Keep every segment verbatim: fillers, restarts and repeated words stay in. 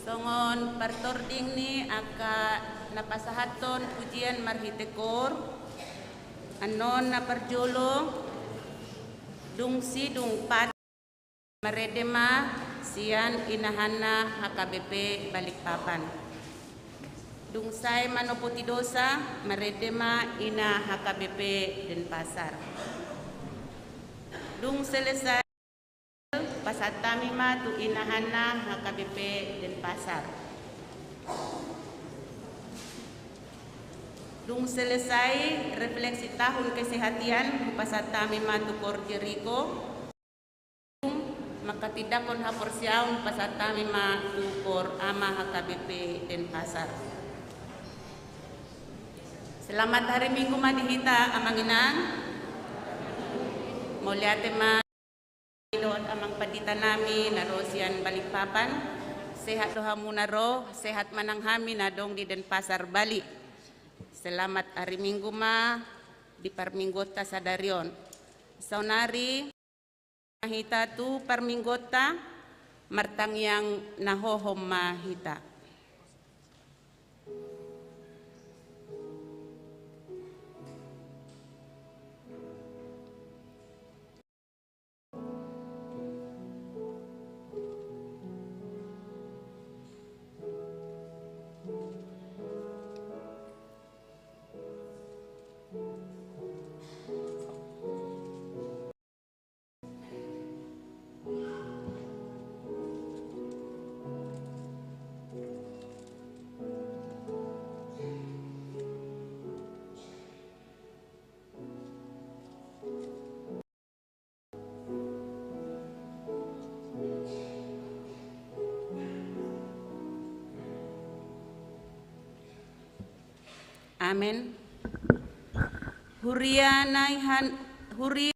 Songon partording ni angka na pasahathon pujian marhite koor, annon na parjolo, dung sidung pat, marende ma sian inahanna H K B P Balikpapan. Dung sae manopoti dosa, marende ma ina H K B P Denpasar. Dung selesai, pasahat hami ma tu inahanna H K B P Denpasar. Dung selesai refleksi tahun kesehatan, hupasahat hami ma tu Koor Jeriko. Manghatindanghon haporseaon, pasahat hami ma tu Koor Ama H K B P Denpasar. Selamat hari Minggu ma di hita, Amang Inang. Mauliate ma dohot Amang Pandita nami na ro sian Balikpapan. Sehat do hamu na ro, sehat ma nang hami na adong di Denpasar, Bali. Selamat hari Minggu ma di parmingguonta sadari on. Saonari hita tu parmingguonta, martangiang na hohom ma hita. Amen. Huria na ihan, huria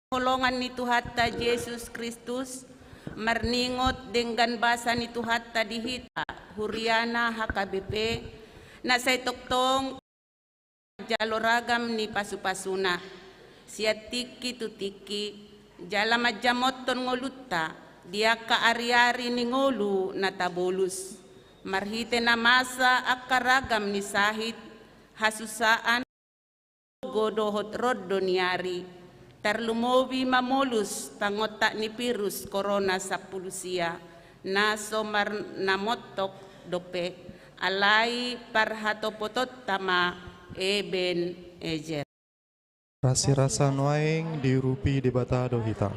holongan ni Tuhanta Jesus Kristus, marningot denggan basa ni Tuhanta di hita, huriana H K B P, na sai tongtong manjalo ragam ni pasupasuna, sian tingki tu tingki, jala manjamothon ngolunta di angka ariari ni ngolu na tabolus, marhite na masa angka ragam ni sahit, hasusaan, gogo dohot rondo ni ari, tarlumobi mamolus tangontak ni virus korona sampulu sia, na so marnamontok dope, alai parhatopotonta ma Eben Ezer. Rasirasa nuaeng diurupi Debata do hita.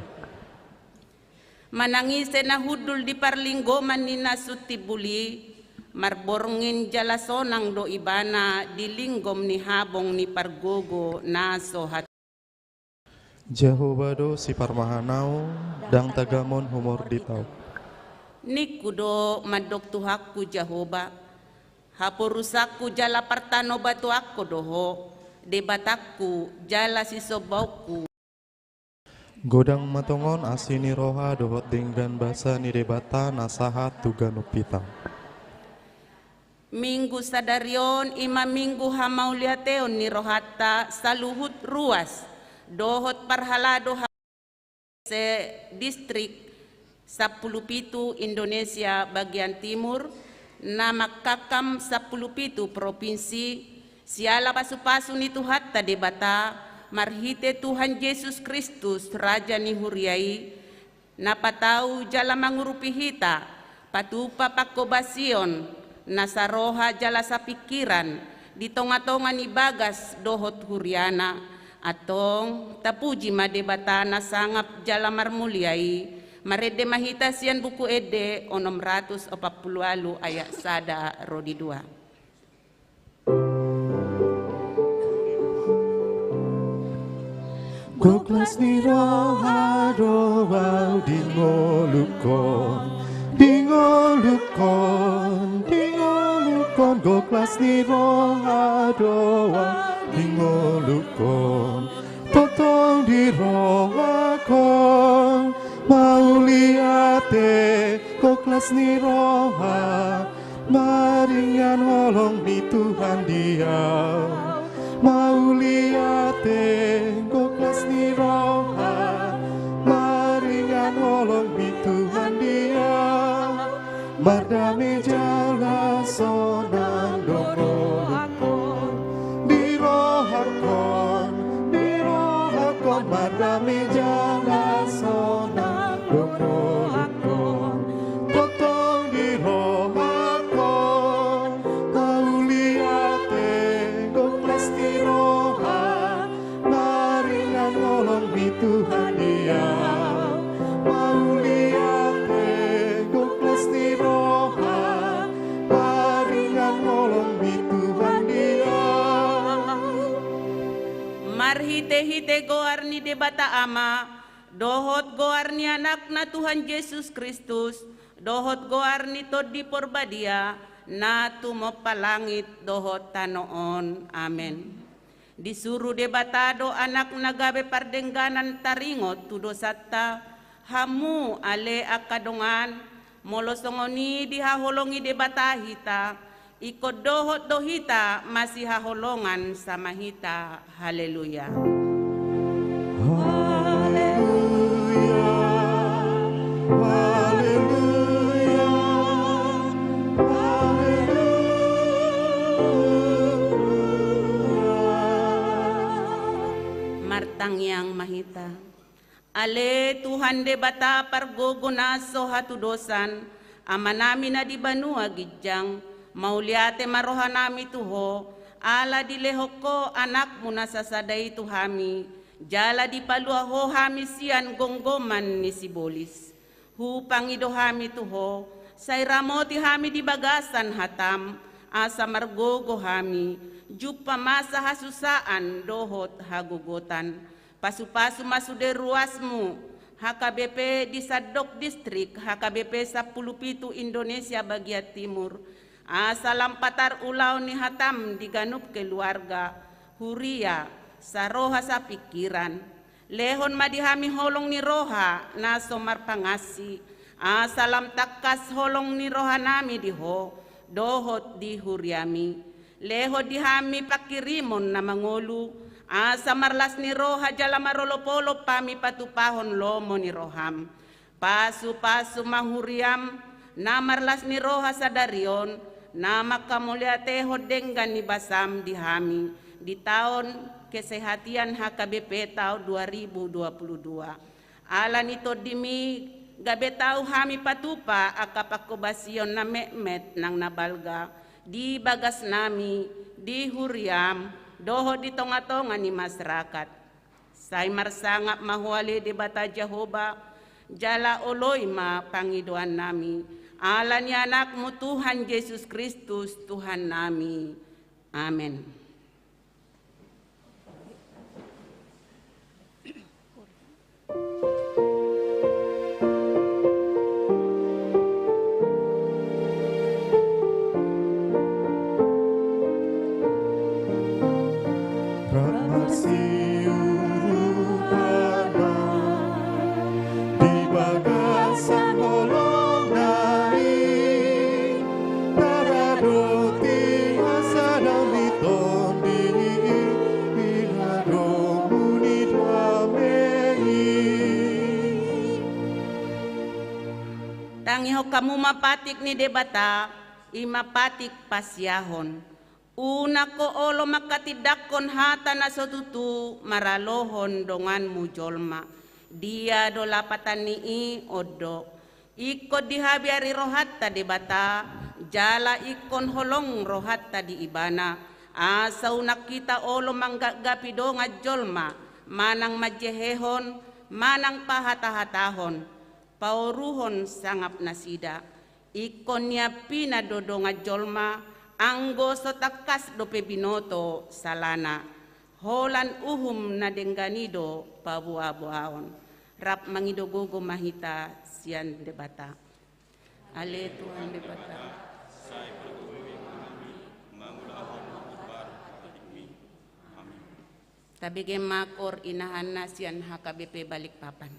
Manang ise na hundul di parlinggoman ni na sun timbul i, marborngin jala sonang do ibana di linggom ni habong ni pargogo na so hat. Jahowa do siparmahanau, ndang tagamon humor di tao. Ningku do mandok Tuhanku Jahowa, haporusanku jala partanobatoanku do Ho, Debatangku jala sisombaonku. Godang ma tongon asi ni roha dohot denggan basa ni Debata na sahat tu ganup hita. Minggu sadari on i ma minggu hamauliateon ni rohanta saluhut ruas dohot parhalado ha-, se distrik sampulu pitu Indonesia bagian timur, na mangkangkam sampulu pitu propinsi, siala pasupasu ni Tuhanta Debata, marhite Tuhan Jesus Kristus, Raja ni huria i, na patau jala mangurupi hita, patupa pangkobasion, na saroha jala sapingkiran, di tongatonga ni bagas dohot huriana, antong tapuji ma Debata na sangap jala marmulia i, marende ma hita sian Buku Ende onom ratus opat pulu ualu ayat sada ro di dua. Gok las ni roha do au di ngolungkon, di ngolungkon, di ngolungkon, gok las ni roha do au di ngolungkon. Tongtong di rohakon mauliate, gok las ni roha, maringan holong ni Tuhan di au. Mauliate, gok las ni roha, maringan holong ni Tuhan di au. Mardame jala sonang do rohangkon, di rohangkon, di rohangkon, mardame jala sonang do rohangkon. Tongtong di rohangkon, mauliate gok las ni roha, maringan holong di Tuhan Dia. Mauliate gok las ni roha, maringan holong di Tuhan Dia. Marhite-hite goar ni Debata Ama, dohot goar ni Anakna Tuhan Jesus Kristus, dohot goar ni Tondi Porbadia, na tumompa langit dohot tano on. Amen. Disuru Debata do Anakna gabe pardengganan taringot tu dosanta. Hamu ale angka dongan, molo songon i dihaholongi Debata hita, ingkon dohot do hita masihaholongan sama hita. Haleluya. Haleluya. Haleluya. Haleluya. Martangiang ma hita. Ale Tuhan Debata pargogo na so hatudosan, Amanami na di banua ginjang, mauliate ma rohanami tu Ho, ala dilehon Ho Anakmu na sasada i tu hami, jala dipalua Ho hami sian gomgoman ni sibolis. Hupangido hami tu Ho, sai ramoti hami di bagasan hataM, asa margogo hami, jumpa masa hasusaan dohot hagogotan. Pasu-pasu ma sude ruasmu, H K B P di sandok distrik H K B P sampulu pitu Indonesia bagian timur, asa lam patar ulaon ni hataM di ganup keluarga, huria, saroha sapingkiran. Lehon ma di hami holong ni roha na so marpangansi, asa lam tangkas holong ni rohanami di Ho, dohot di huriaMi. Lehon di hami pangkirimon na mangolu, asa marlas ni roha jala marolop-olop hami patupahon lomo ni rohaM. Pasu-pasu ma huriaM, na marlas ni roha sadari on, na manghamauliatehon denggan ni basaM di hami, di taon kesehatan H K B P taon dua ribu dua puluh dua. Ala ni TondiMi, gabe tau hami patupa angka panghobasion na metmet nang na balga, di bagasnami, di huriaM, dohot di tonga-tonga ni masyarakat. Sai marsangap ma Ho ale Debata Jahowa, jala oloi ma pangidoannami, ala ni AnakMu Tuhan Jesus Kristus, Tuhannami. Amen. Rap marsiurupan ma di bagasan holongna i, ndada dohot hasadaon ni Tondi i, di na domu ni dame i. Tangihon hamu ma patik ni Debata, i ma patik pasiahon. Unang ho olo manghatindanghon hata na so tutu maralohon donganmu jolma. Dia do lapatan ni i? On do. Ingkon dihabiari rohanta Debata, jala ingkon holong rohanta di Ibana, asa unang hita olo manggapgapi dongan jolma, manang manjehehon, manang pahatahatahon, paoruhon sangap nasida. Ingkon niampina do dongan jolma, anggo so tangkas dope binoto salana. Holan uhum na denggan i do paboaboaon. Rap mangido gogo ma hita sian Debata. Ale Tuhan Debata, sai pargogoi ma hami mangulahon na pinarade i. Amin. Tabege ma koor inahanna sian H K B P Balikpapan.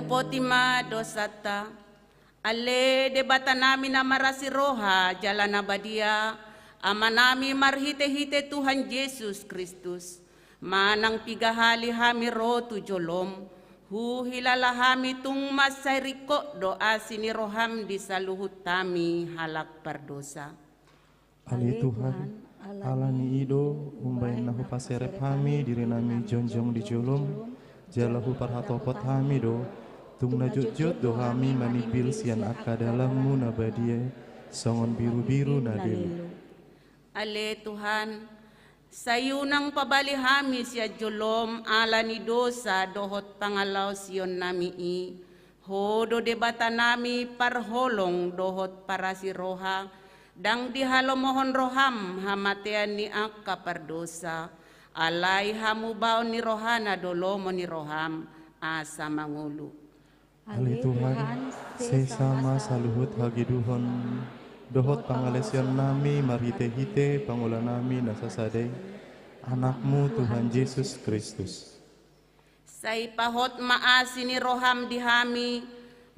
Poti ma dosanta. Ale Debatanami na marasi roha jala na badia, Amanami marhitehite Tuhan Jesus Kristus, manang piga hali hami ro tu jolom, huhilala hami tung mansai ringkot do asi ni roham di saluhut hami halak pardosa. Ale Tuhan, ala ni i do umbahen na hupaserep hami dirinami jongjong di jolom, jala huparhatopot hami do, tung na jotjot do hami manimbil sian angka dalanmu na badia, songon birubiru na lelu. Ale Tuhan, sai unang pabali hami sian jolom ala ni dosa dohot pangalaosionnami i. Ho do Debatanami parholong dohot parasi roha, ndang dihalomohon roham hamatean ni angka pardosa, alai hamubaon ni rohana do lomo ni roham asa mangolu. Ale Tuhan, sesa ma saluhut hageduhon dohot pangalaosionnami marhitehite pangolanami na sasada i, Anakmu Tuhan Jesus Kristus. Sai pahot ma asi ni roham di hami,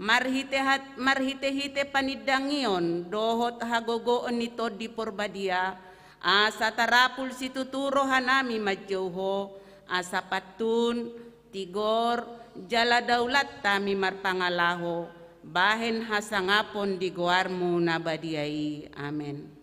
marhitehat-, marhitehite panindangion dohot hagogoon ni Tondi Porbadia, asa tarapul situtu rohanami manjou Ho, asa pantun, tigor, jala daulat hami marpangalaho, bahen hasangapon di goarmu na badia i. Amen.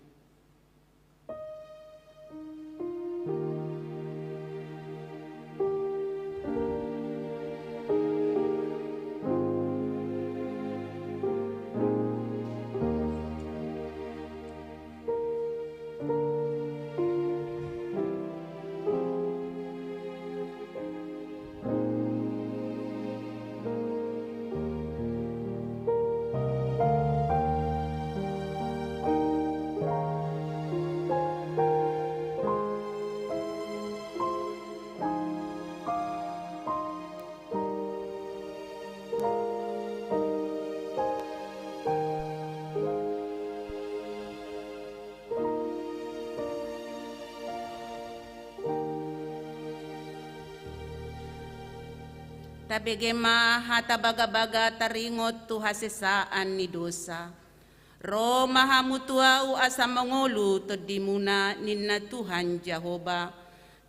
Tabege ma hata bagabaga taringot tu hasesaan ni dosa. Ro ma hamu tu ahu asa mangolu tondimuna, ninna Tuhan Jahowa.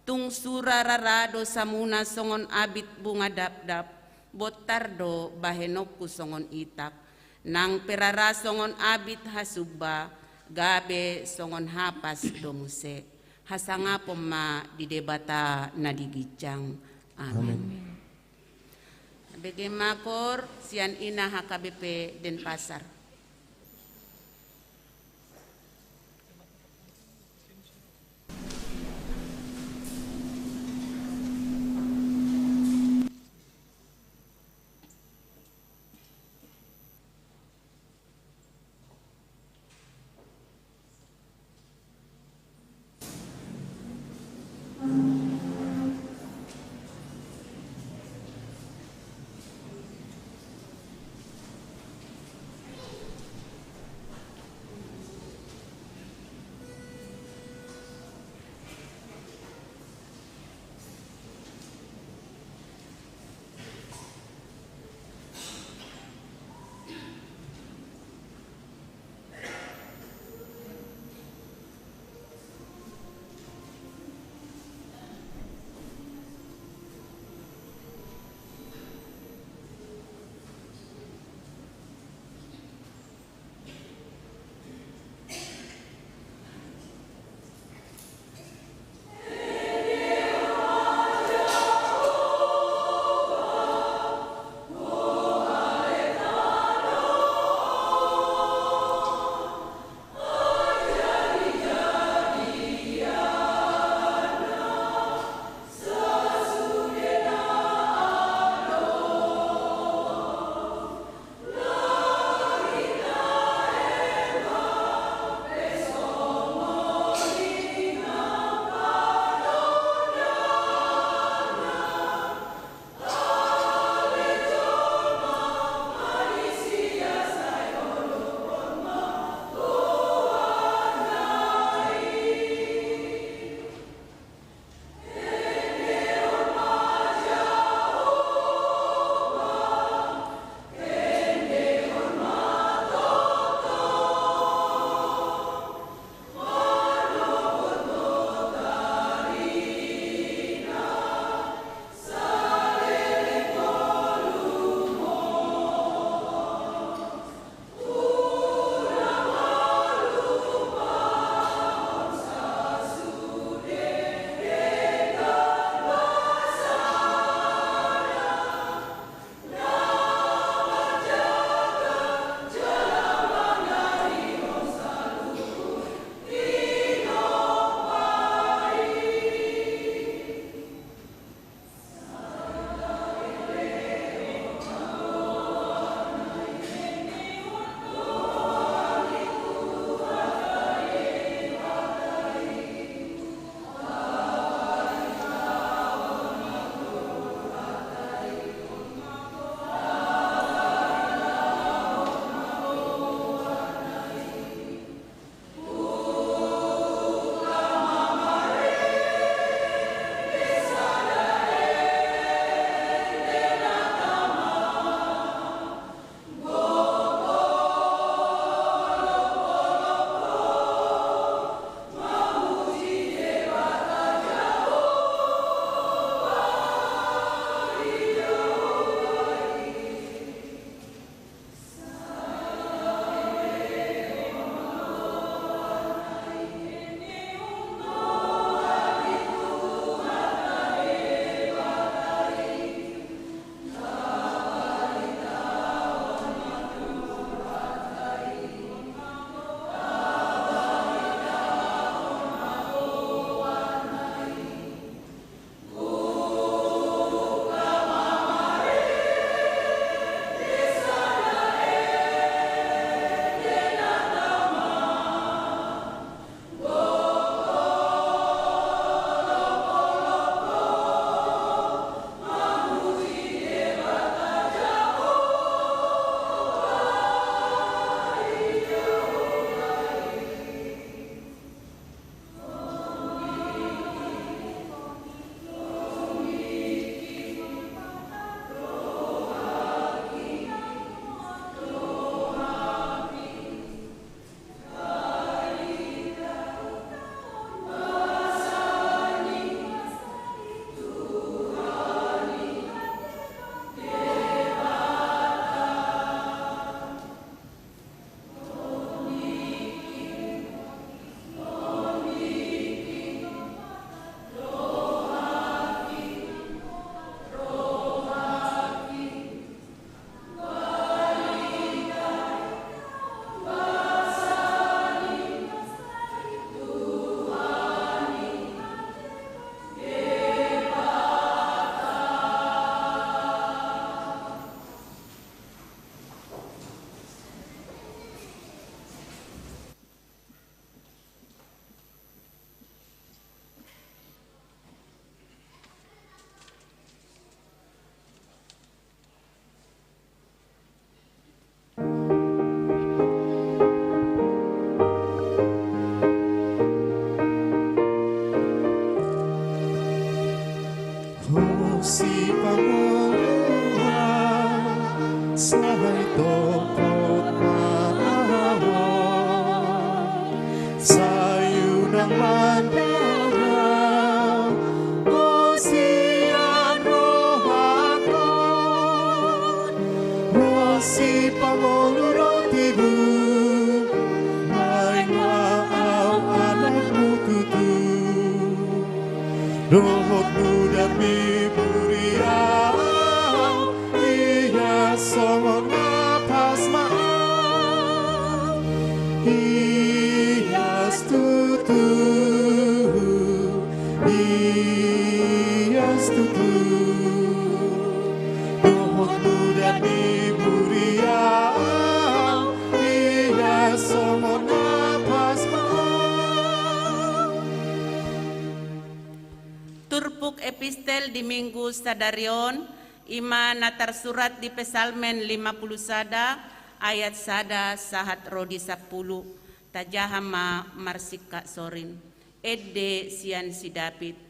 Tung sura rara dosamuna songon abit bunga dapdap, bontar do bahenonku songon itak. Nang pe rara songon abit hasumba, gabe songon hapas do muse. Hasangapon ma di Debata na di ginjang. Amen. Amen. Bege ma koor sian Ina H K B P Denpasar. Sai unang mandao ho sian rohangkon, ho sipangolu do tibu, baen ma ahu anakmu tutu. Dohot mudarmi buri ahu, ias songon napas ma ahu, ias tutu, ias tutu. Dohot mudarmi buri ahu, ias songon napas ma ahu. Turpuk epistel di Minggu sadari on, i ma na tarsurat di Psalmen lima pulu sada, ayat sada sahat ro di sampulu. Tajaha ma marsingkat sorin. Ende sian si David.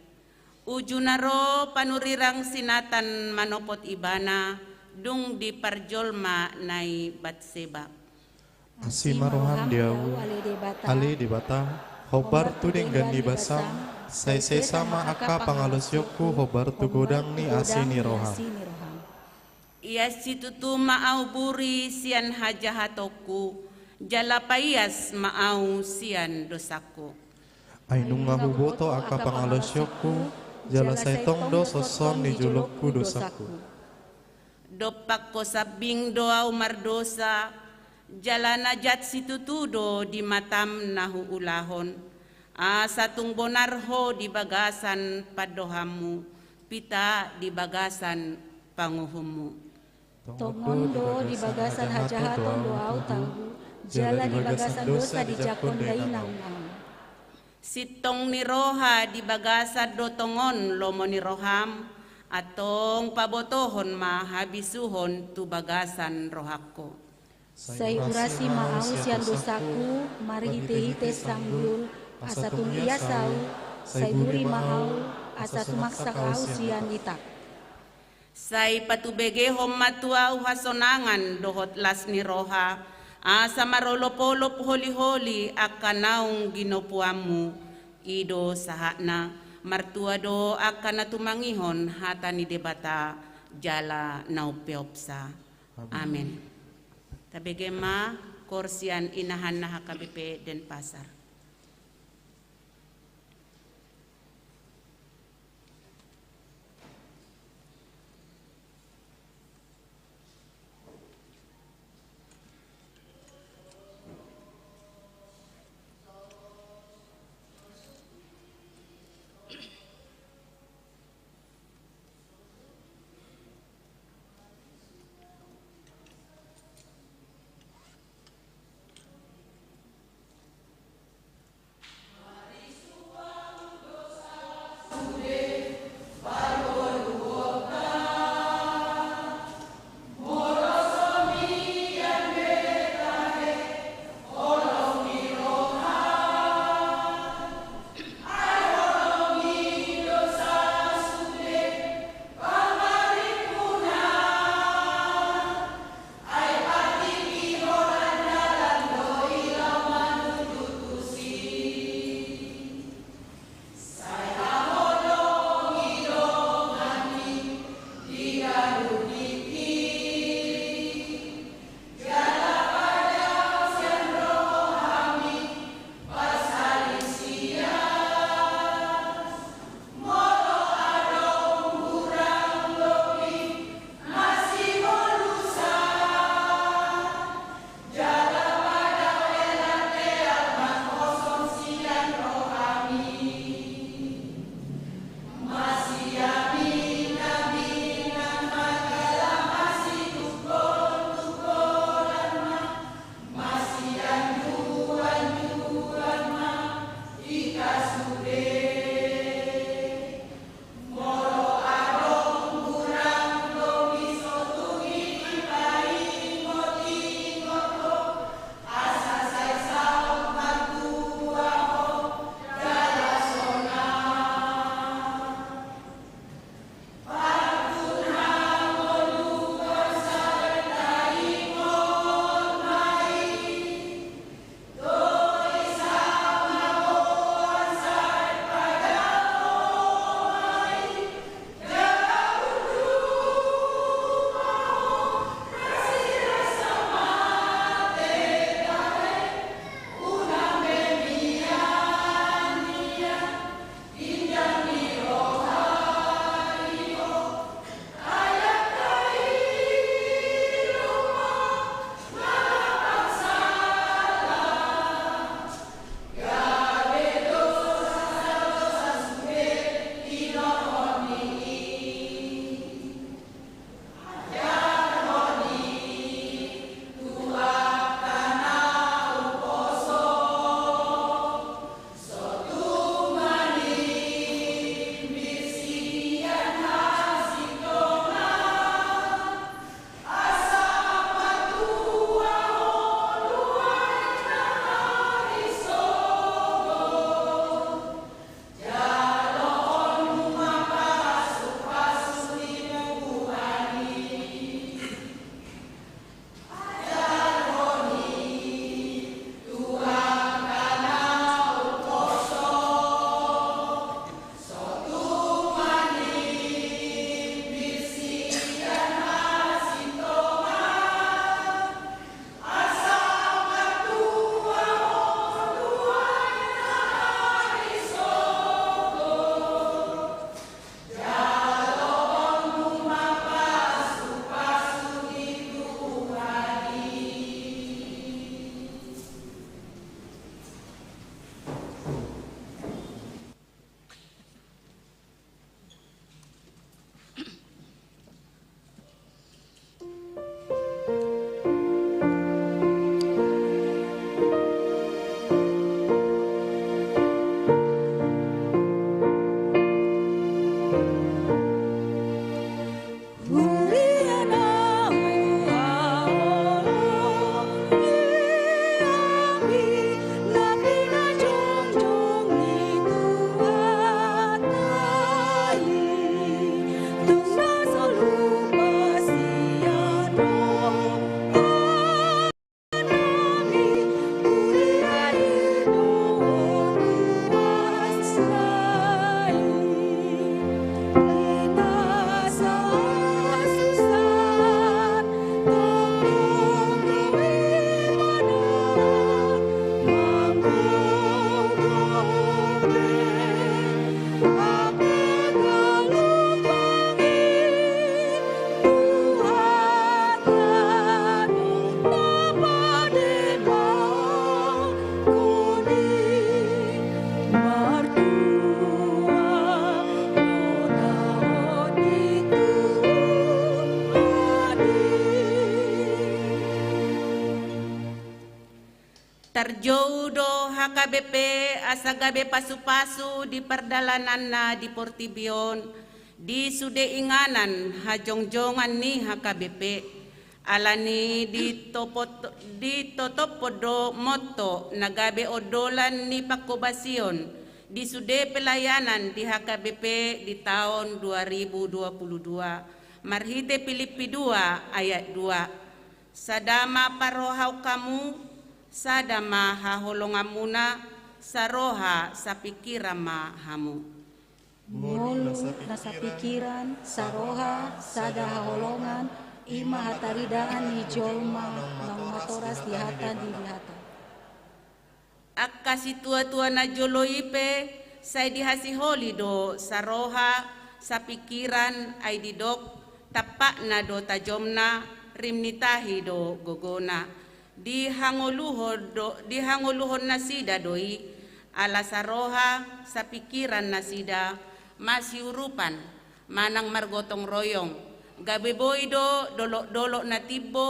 Uju na ro panurirang si Natan manopot ibana, dung diparjolma na i Batseba. Asi ma roham di ahu, ale Debata, ale Debata, hombar tu denggan ni basam, sai sesa ma angka pangalaosionku hombar tu godang ni asi ni roham. Ias situtu ma ahu buri sian hajahatonku, jala paias ma ahu sian dosangku. Ai nunga huboto angka pangalaosionku, jala sai tong do sonson ni jolongku dosangku. Dompak ho sambing do ahu mardosa, jala na jat situtu do di matam na huulahon. Asa tung bonar ho di bagasan pandohanmu, pita di bagasan panguhummu. Tongon do di bagasan hajahaton do ahu tanggu, jala di bagasan dosa dijangkon dainang ahu. Sintong ni roha di bagasan do tongon lomo ni roham, antong pabotohon ma habisuhon tu bagasan rohangku. Sai urasi ma ahu sian dosangku, marhitehite sanggul, asa tung ias ahu, sai buri ma ahu, asa sumaksak ahu sian itak. Sai patubegehon ma tu ahu hasonangan dohot las ni roha, asa marolopolop holiholi angka naung ginopuanmu. I do sahatna. Martua do angka na tumangihon hata ni Debata jala na umpeopsa. Amen. Tabege ma koor sian inahan na H K B P Denpasar. Tarjou do H K B P asa gabe pasupasu di pardalananna di portibi on, di sude inganan hajongjongan ni H K B P. Alani i ditopot-, ditotophon do motto na gabe ondolan ni pangkobasion di sude pelayanan di H K B P di taon dua ribu dua puluh dua, marhite Pilippi dua ayat dua. Sada ma parrohaon hamu, sada ma haholonganmuna, saroha sapingkiran ma hamu. Molo na sapingkiran, saroha, sada haholongan, i ma hataridaan ni jolma naung matoras di hata ni Debata. Angka situatua na jolo i pe sai dihasiholi do saroha, sapingkiran, ai didok, tampakna do tajomna, rim ni tahi do gogona. Dihangoluhon do, dihangoluhon nasida do i, ala saroha, sapingkiran nasida, masiurupan, manang margotong royong, gabe boi do dolokdolok na timbo,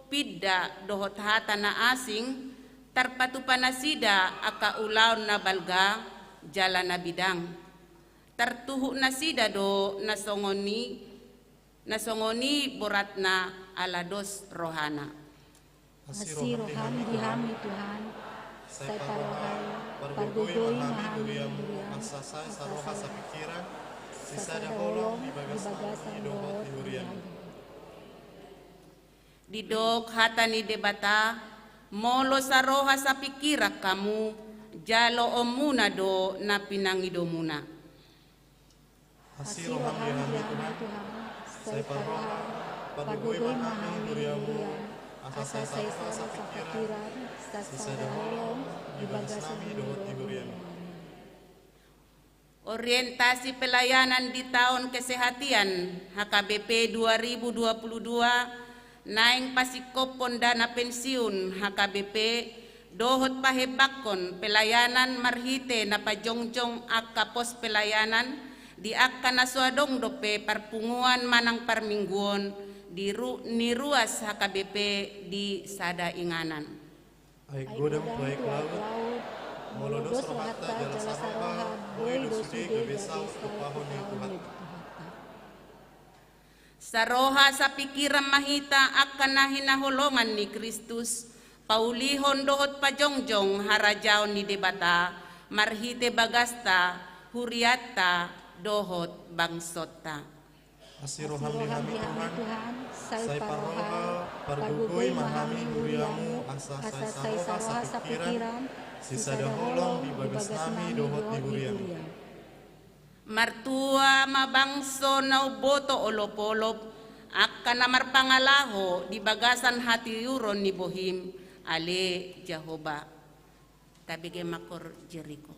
pinda dohot hata na asing, tarpatupa nasida angka ulaon na balga jala na bidang. Tartuhuk nasida do na songon i, na songon i boratna ala dos rohana. Asi roham di hami Tuhan, sai parrohai, pargogoi ma hami huriamu, asa sai saroha sapingkiran, sisada holong di bagasan i dohot di huriamu. Didok hata ni Debata, molo saroha sapingkiran hamu, jaloonmuna do na pinangidomuna. Asi roham di hami Tuhan, sai parroham, pargogoi ma hami huriamu, asa sai saroha sapingkiran, sisada holong di bagasnami dohot di huriamu. Orientasi pelayanan di taon kesehatian H K B P dua ribu dua puluh dua naeng pasingkophon dana pensiun H K B P dohot pahembangkon pelayanan marhite na pajongjong angka pos pelayanan di angka na so adong dope parpunguan manang parmingguon di ru-, ni ruas H K B P di sada inganan. Ai godang tu aek laut, molo dos rohanta jala saroha, boi do sude gabe saut tu paho ni Tuhanta. Saroha sapingkiran ma hita angka na hinaholongan ni Kristus, paulihon dohot pajongjong harajaon ni Debata, marhite bagasta, hurianta, dohot bangsonta. Asi roham di hami Tuhan, sai parroha, pargogoi ma hami huriamu, asa sai saroha sapingkiran, sisada holong di bagasnami dohot di huriamu. Martua ma bangso na umboto olopolop, angka na marpangalaho di bagasan hatiuron ni bohim, ale Jahowa. Tabege ma koor Jeriko.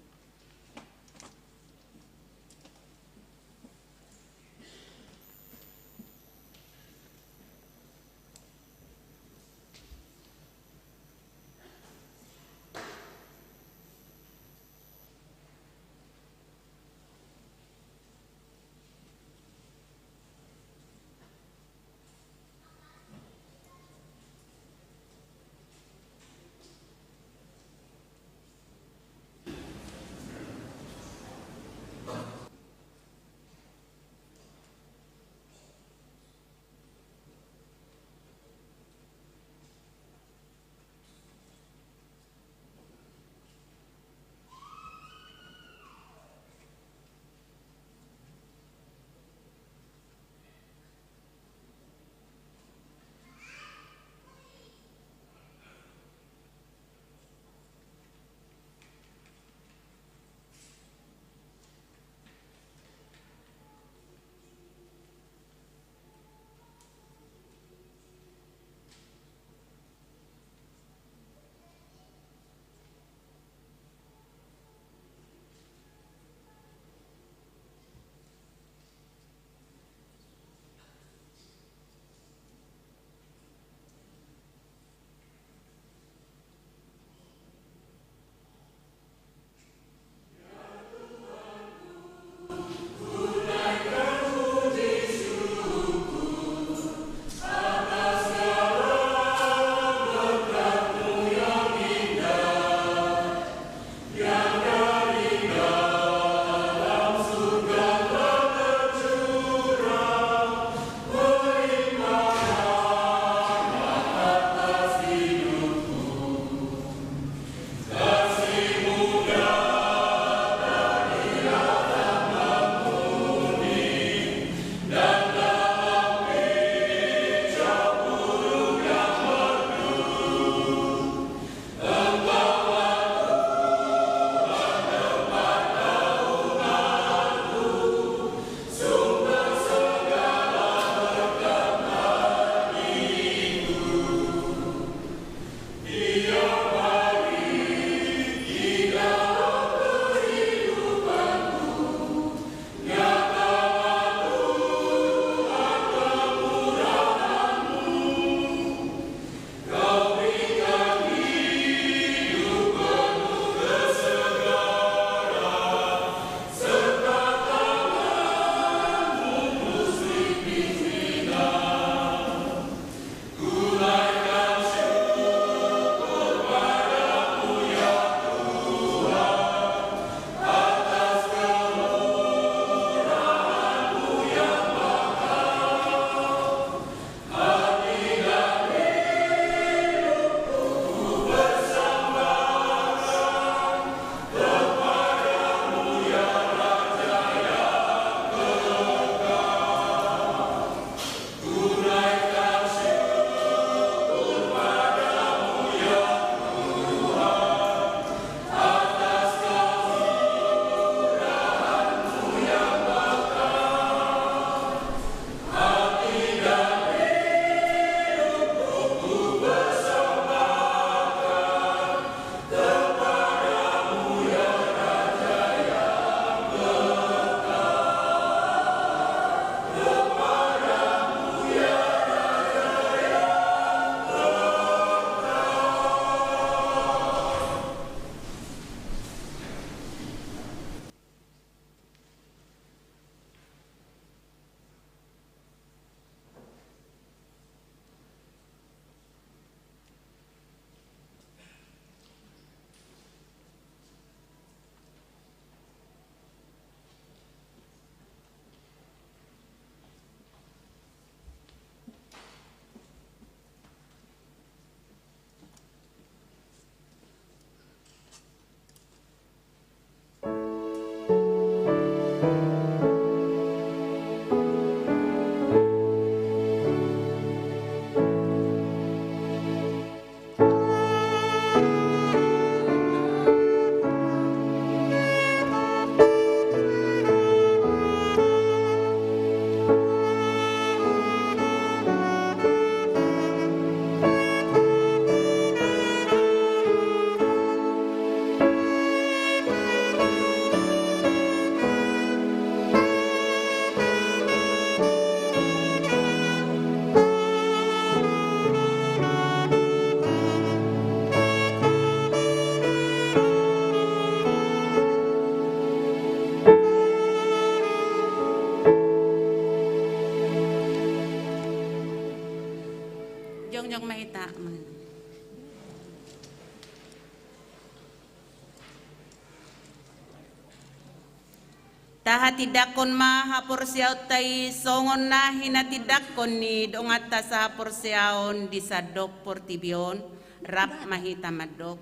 Tahatindanghon ma haporseaonta i songon na hinatindangkon ni donganta sahaporseaon di sandok portibi on, rap ma hita mandok.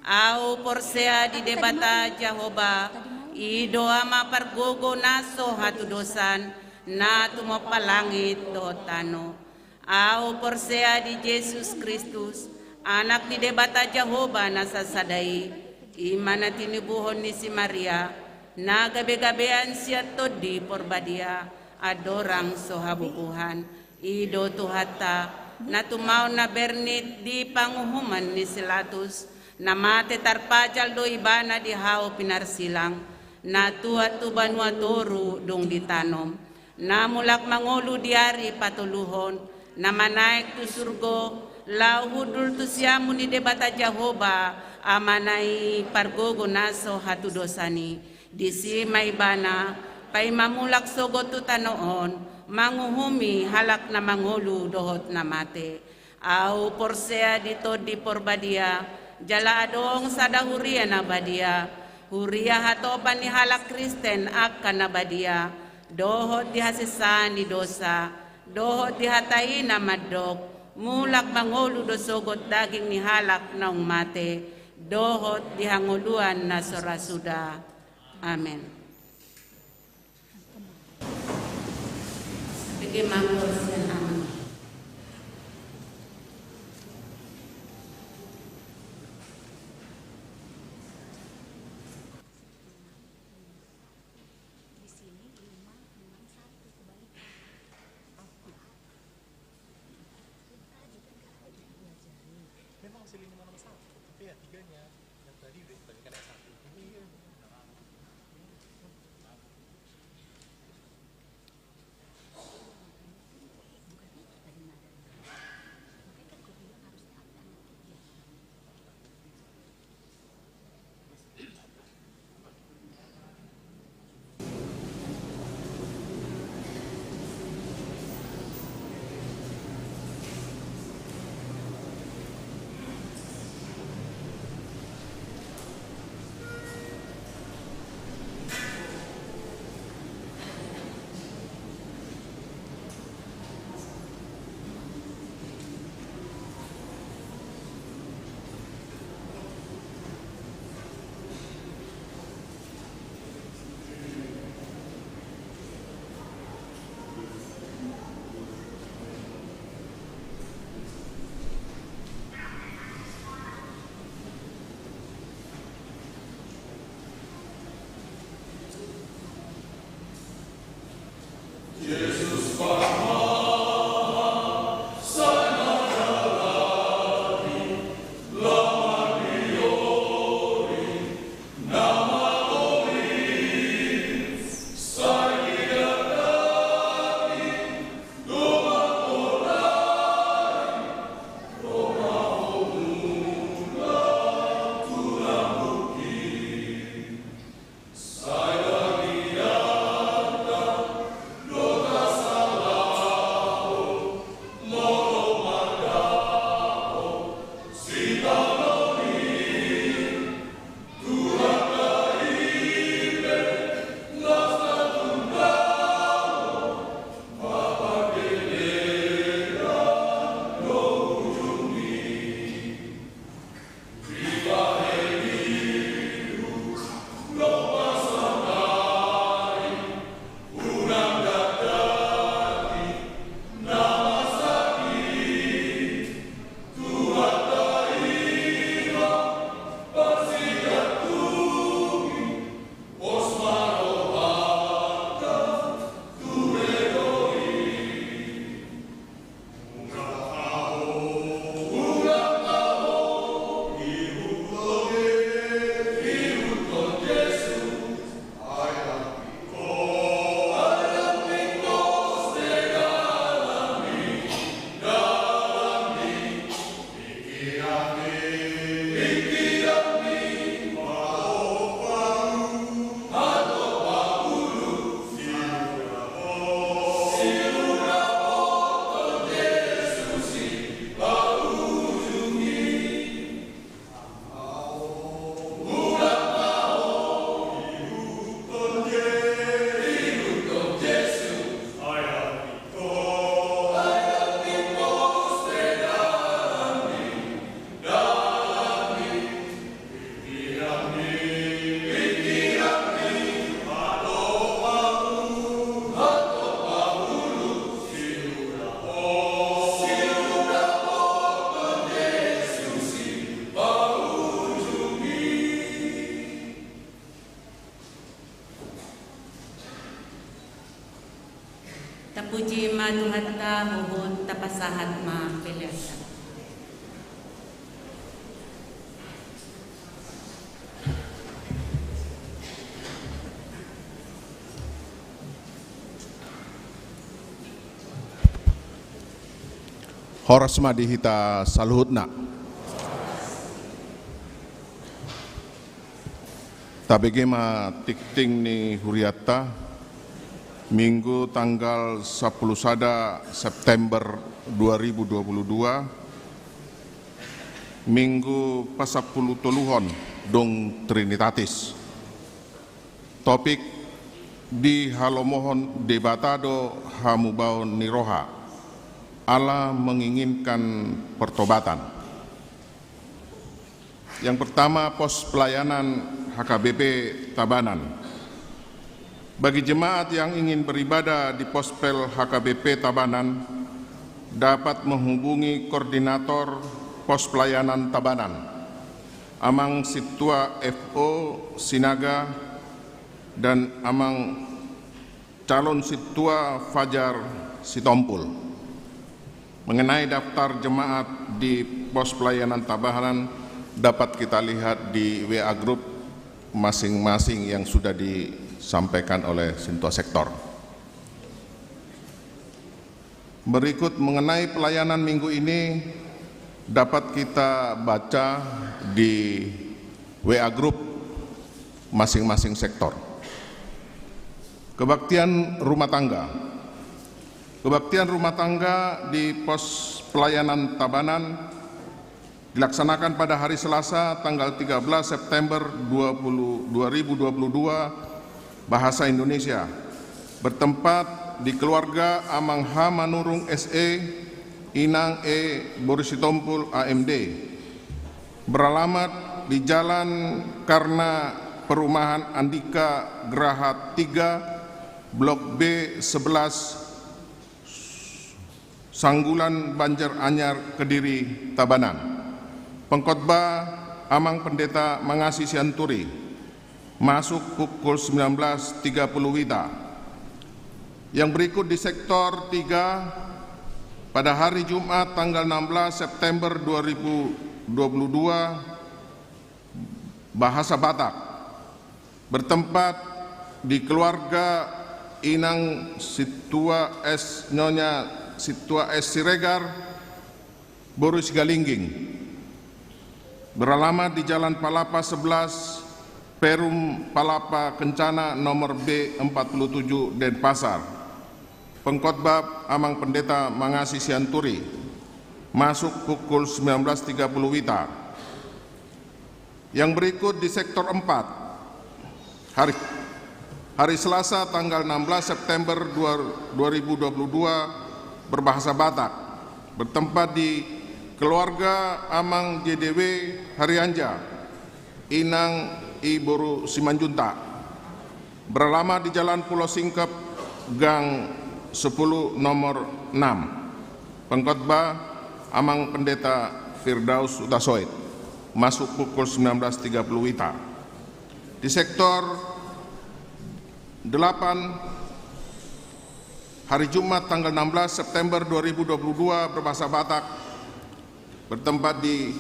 Ahu porsea di Debata Jahowa, i do Ama pargogo na so hatudosan, na tumompa langit dohot tano. Ahu porsea di Jesus Kristus, Anak ni Debata Jahowa na sasada i, i ma na tinubuhon ni si Maria, na gabegabean sian Tondi Porbadia, andorang so habubuhan. I do Tuhanta, na tumaon na bernit di panguhuman ni si Latus, na mate tarpajal do Ibana di hau pinarsilang, na tuat tu banua toru dung ditanom, na mulak mangolu di ari patoluhon, na manaek tu surgo, laho hundul tu siamun ni Debata Jahowa, Amana i pargogo na so hatudosan i. Disi ma Ibana, paima mulak sogot tu tano on, manguhumi halak na mangolu dohot na mate. Ahu porsea di Tondi Porbadia, jala adong sada huria na badia, huria hatopan ni halak Kristen angka na badia, dohot di hasesaan ni dosa, dohot di hata i na mandok, mulak mangolu do sogot daging ni halak naung mate, dohot di hangoluan na so ra suda. Amen. Bege ma haporseaon. Memang masih lima nomor satu, tapi ya tiganya yang tadi udah ditanyakan yang satu. Iya. Puji ma Tuhanta, huhut tapasahat ma pelean. Horas ma di hita saluhutna. Tabege ma tingting ni hurianta, Minggu tanggal sampulu sada September dua ribu dua puluh dua, Minggu pasampulu toluhon dung Trinitatis. Topik: Dihalomohon Debata do hamubaon ni roha, Allah menginginkan pertobatan. Yang pertama, pos pelayanan H K B P Tabanan. Bagi jemaat yang ingin beribadah di pospel H K B P Tabanan, dapat menghubungi koordinator pos pelayanan Tabanan, Amang Sintua F O Sinaga, dan Amang calon Sintua Fajar Sitompul. Mengenai daftar jemaat di pos pelayanan Tabanan, dapat kita lihat di W A grup masing-masing yang sudah disampaikan oleh Sintua Sektor. Berikut, mengenai pelayanan minggu ini, dapat kita baca di W A grup masing-masing sektor. Kebaktian rumah tangga. Kebaktian rumah tangga di pos pelayanan Tabanan dilaksanakan pada hari Selasa, tanggal tiga belas September dua puluh, dua ribu dua puluh dua, bahasa Indonesia, bertempat di keluarga Amang H Manurung S E, Inang E Borisitompul A M D, beralamat di Jalan Karna, Perumahan Andika Graha tiga, Blok B sebelas, Sanggulan, Banjar Anyar, Kediri, Tabanan. Pengkhotbah, Amang Pendeta Mangasi Sianturi. Masuk pukul sembilan belas tiga puluh WITA. Yang berikut di sektor tiga, pada hari Jumat tanggal enam belas September dua ribu dua puluh dua, bahasa Batak. Bertempat di keluarga Inang Sintua S, Nyonya Sintua S Siregar, Boru Sigalingging. Beralamat di Jalan Palapa sebelas, Perum Palapa Kencana nomor B empat puluh tujuh, Denpasar. Pengkhotbah, Amang Pendeta Mangasi Sianturi. Masuk pukul sembilan belas tiga puluh WITA. Yang berikut di sektor empat. Hari, hari Selasa tanggal enam belas September dua, dua ribu dua puluh dua, berbahasa Batak. Bertempat di keluarga Amang J D W Harianja, Inang I Boru Simanjuntak. Beralamat di Jalan Pulau Singkep, Gang sepuluh, nomor enam. Pengkhotbah, Amang Pendeta Firdaus Hutasoit. Masuk pukul sembilan belas tiga puluh WITA. Di sektor delapan, hari Jumat tanggal enam belas September dua ribu dua puluh dua, berbahasa Batak, bertempat di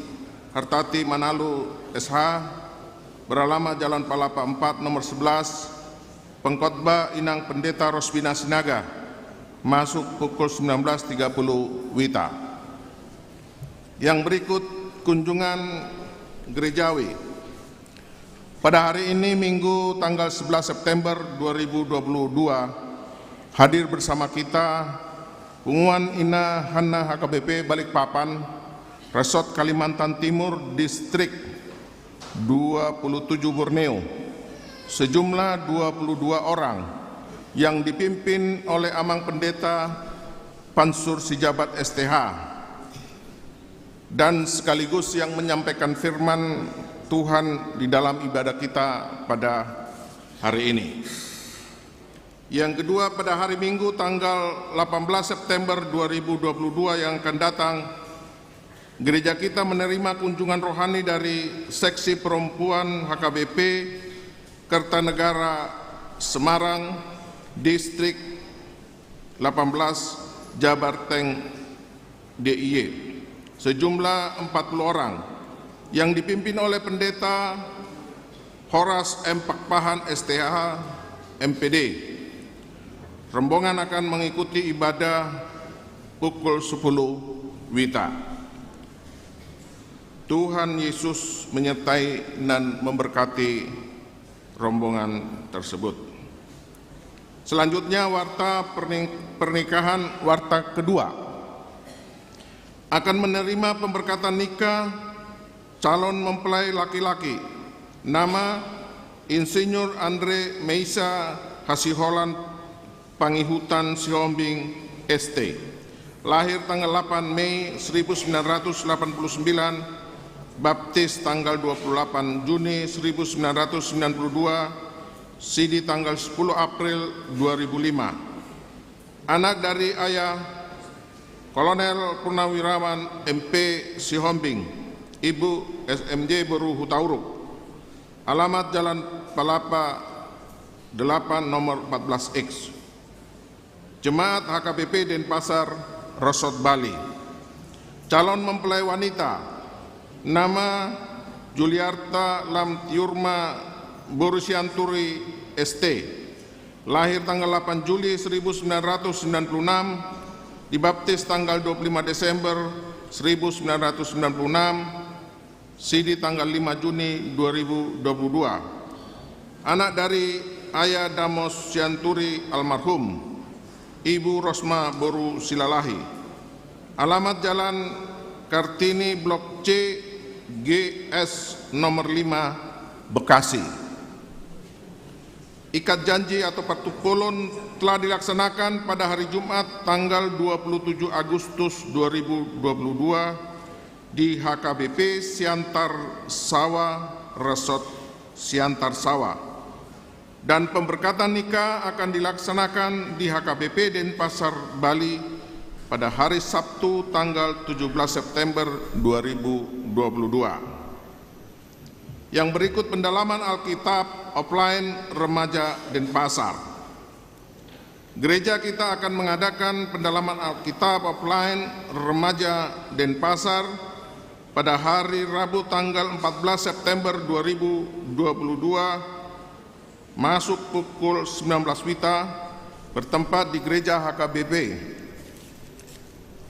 Hartati Manalu S H, beralamat Jalan Palapa empat nomor sebelas, pengkhotbah Inang Pendeta Rosbina Sinaga, masuk pukul sembilan belas tiga puluh WITA. Yang berikut, kunjungan gerejawi. Pada hari ini, Minggu tanggal sebelas September dua ribu dua puluh dua, hadir bersama kita Punguan Ina Hanna H K B P Balikpapan, Resort Kalimantan Timur, Distrik dua puluh tujuh Borneo, sejumlah dua puluh dua orang, yang dipimpin oleh Amang Pendeta Pansur Sijabat S T H, dan sekaligus yang menyampaikan firman Tuhan di dalam ibadah kita pada hari ini. Yang kedua, pada hari Minggu tanggal delapan belas September dua ribu dua puluh dua yang akan datang, gereja kita menerima kunjungan rohani dari Seksi Perempuan H K B P Kertanegara Semarang, Distrik delapan belas Jabar Tank D I Y, sejumlah empat puluh orang, yang dipimpin oleh Pendeta Horas M Pakpahan, S T H, M P D. Rombongan akan mengikuti ibadah pukul sepuluh WITA. Tuhan Yesus menyertai dan memberkati rombongan tersebut. Selanjutnya, warta perni-, pernikahan, warta kedua. Akan menerima pemberkatan nikah calon mempelai laki-laki, nama Insinyur Andre Meisa Hasiholan Pangihutan Sihombing, S T. Lahir tanggal delapan Mei seribu sembilan ratus delapan puluh sembilan, baptis tanggal dua puluh delapan Juni seribu sembilan ratus sembilan puluh dua, sidi tanggal sepuluh April dua ribu lima. Anak dari ayah Kolonel Purnawirawan M P Sihombing, ibu S M J boru Hutauruk. Alamat Jalan Palapa delapan, nomor empat belas X. Jemaat H K B P Denpasar, Resort Bali. Calon mempelai wanita, nama Juliarta Lamtiurma boru Sianturi, S T. Lahir tanggal delapan Juli seribu sembilan ratus sembilan puluh enam, dibaptis tanggal dua puluh lima Desember seribu sembilan ratus sembilan puluh enam, sidi tanggal lima Juni dua ribu dua puluh dua. Anak dari Ayah Damos Sianturi almarhum, Ibu Rosma boru Silalahi. Alamat Jalan Kartini, Blok C, G S, nomor lima, Bekasi. Ikat janji atau partungkolon telah dilaksanakan pada hari Jumat, tanggal dua puluh tujuh Agustus dua ribu dua puluh dua, di H K B P Siantar Sawa, Resort Siantar Sawa. Dan pemberkatan nikah akan dilaksanakan di H K B P Denpasar, Bali, pada hari Sabtu, tanggal tujuh belas September dua ribu dua puluh dua. Yang berikut pendalaman Alkitab offline remaja Denpasar. Gereja kita akan mengadakan pendalaman Alkitab offline remaja Denpasar pada hari Rabu, tanggal empat belas September dua ribu dua puluh dua, masuk pukul sembilan belas WITA, bertempat di Gereja H K B P.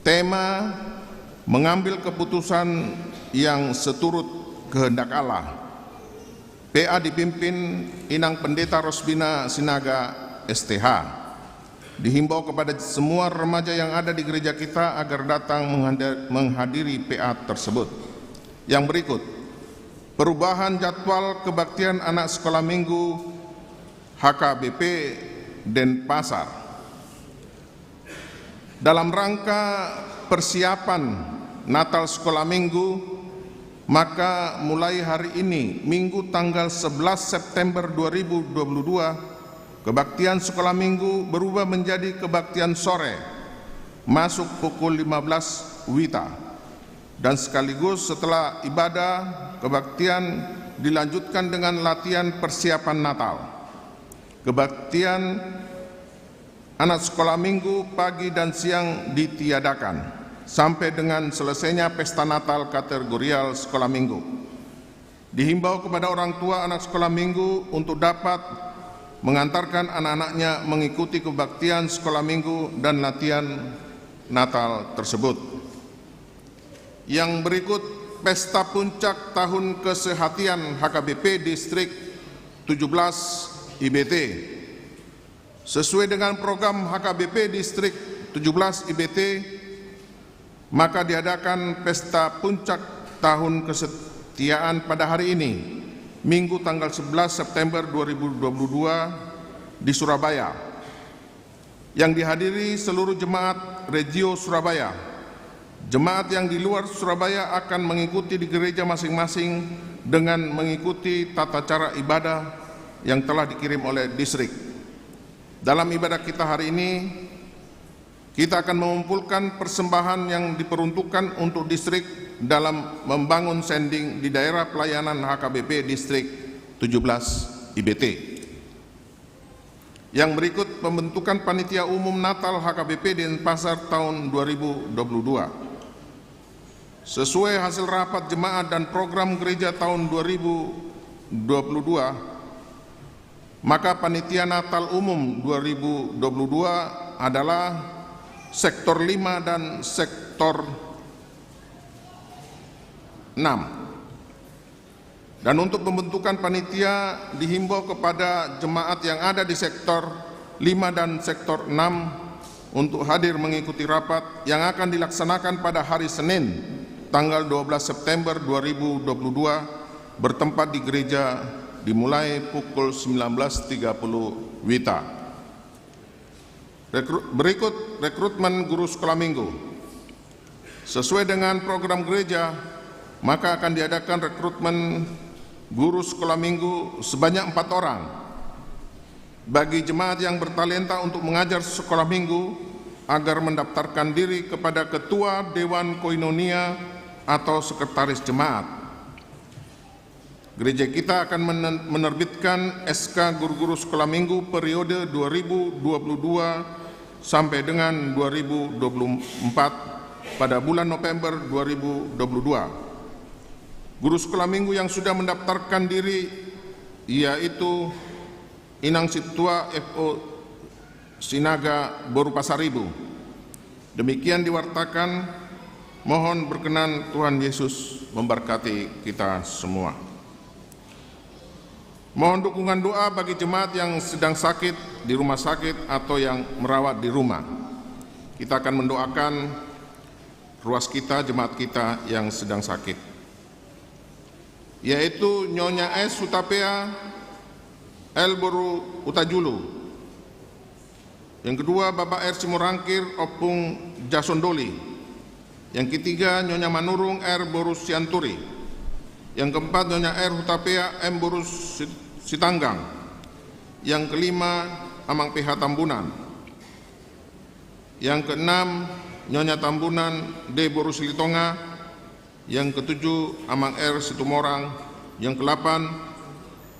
Tema: mengambil keputusan yang seturut kehendak Allah. P A dipimpin Inang Pendeta Rosbina Sinaga, S T H. Dihimbau kepada semua remaja yang ada di gereja kita agar datang menghada-, menghadiri P A tersebut. Yang berikut: perubahan jadwal kebaktian anak sekolah minggu H K B P Denpasar. Dalam rangka persiapan Natal sekolah minggu, maka mulai hari ini, Minggu tanggal sebelas September dua ribu dua puluh dua, kebaktian sekolah minggu berubah menjadi kebaktian sore, masuk pukul lima belas WITA. Dan sekaligus setelah ibadah kebaktian dilanjutkan dengan latihan persiapan Natal. Kebaktian anak sekolah minggu pagi dan siang ditiadakan sampai dengan selesainya pesta Natal kategorial sekolah minggu. Dihimbau kepada orang tua anak sekolah minggu untuk dapat mengantarkan anak-anaknya mengikuti kebaktian sekolah minggu dan latihan Natal tersebut. Yang berikut, pesta puncak tahun kesehatian H K B P Distrik tujuh belas I B T. Sesuai dengan program H K B P Distrik tujuh belas I B T, maka diadakan pesta puncak tahun kesetiaan pada hari ini, Minggu tanggal sebelas September dua ribu dua puluh dua, di Surabaya, yang dihadiri seluruh jemaat Regio Surabaya. Jemaat yang di luar Surabaya akan mengikuti di gereja masing-masing dengan mengikuti tata cara ibadah yang telah dikirim oleh distrik. Dalam ibadah kita hari ini, kita akan mengumpulkan persembahan yang diperuntukkan untuk distrik dalam membangun sending di daerah pelayanan H K B P Distrik tujuh belas I B T. Yang berikut, pembentukan panitia umum Natal H K B P Denpasar tahun dua ribu dua puluh dua. Sesuai hasil rapat jemaat dan program gereja tahun dua ribu dua puluh dua, maka panitia Natal umum dua ribu dua puluh dua adalah sektor lima dan sektor enam. Dan untuk pembentukan panitia, dihimbau kepada jemaat yang ada di sektor lima dan sektor enam untuk hadir mengikuti rapat yang akan dilaksanakan pada hari Senin, tanggal dua belas September dua ribu dua puluh dua, bertempat di gereja, dimulai pukul sembilan belas tiga puluh WITA. Rekru-, berikut rekrutmen guru sekolah minggu. Sesuai dengan program gereja, maka akan diadakan rekrutmen guru sekolah minggu sebanyak empat orang. Bagi jemaat yang bertalenta untuk mengajar sekolah minggu, agar mendaftarkan diri kepada ketua Dewan Koinonia atau sekretaris jemaat. Gereja kita akan menen-, menerbitkan S K guru-guru sekolah minggu periode dua ribu dua puluh dua sampai dengan dua ribu dua puluh empat pada bulan November dua ribu dua puluh dua. Guru sekolah minggu yang sudah mendaftarkan diri yaitu Inang Sintua F O Sinaga boru Pasaribu. Demikian diwartakan, mohon berkenan Tuhan Yesus memberkati kita semua. Mohon dukungan doa bagi jemaat yang sedang sakit di rumah sakit atau yang merawat di rumah. Kita akan mendoakan ruas kita, jemaat kita yang sedang sakit, yaitu Nyonya S Hutapea, L boru Hutajulu. Yang kedua, Bapak R Simorangkir, Ompung Jason Doli. Yang ketiga, Nyonya Manurung, R boru Sianturi. Yang keempat, Nyonya R Hutapea, M boru Si-, Sitanggang. Yang kelima, Amang P H Tambunan. Yang keenam, Nyonya Tambunan, D boru Silitonga. Yang ketujuh, Amang R Situmorang. Yang kedelapan,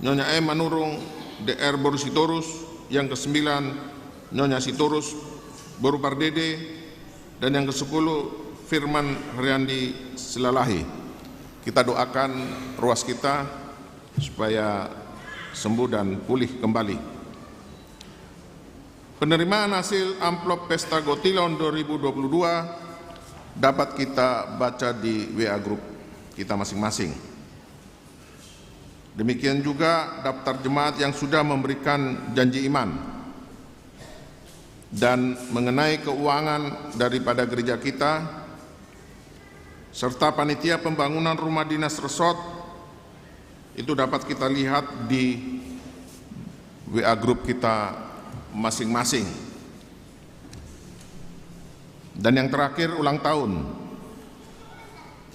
Nyonya M Manurung, D R boru Sitorus. Yang kesembilan, Nyonya Sitorus boru Pardede. Dan yang kesepuluh, Firman Heriandi Silalahi. Kita doakan ruas kita supaya sembuh dan pulih kembali. Penerimaan hasil amplop Pesta Gotilon dua ribu dua puluh dua dapat kita baca di W A grup kita masing-masing. Demikian juga daftar jemaat yang sudah memberikan janji iman dan mengenai keuangan daripada gereja kita, serta panitia pembangunan rumah dinas resort, itu dapat kita lihat di W A grup kita masing-masing. Dan yang terakhir, ulang tahun.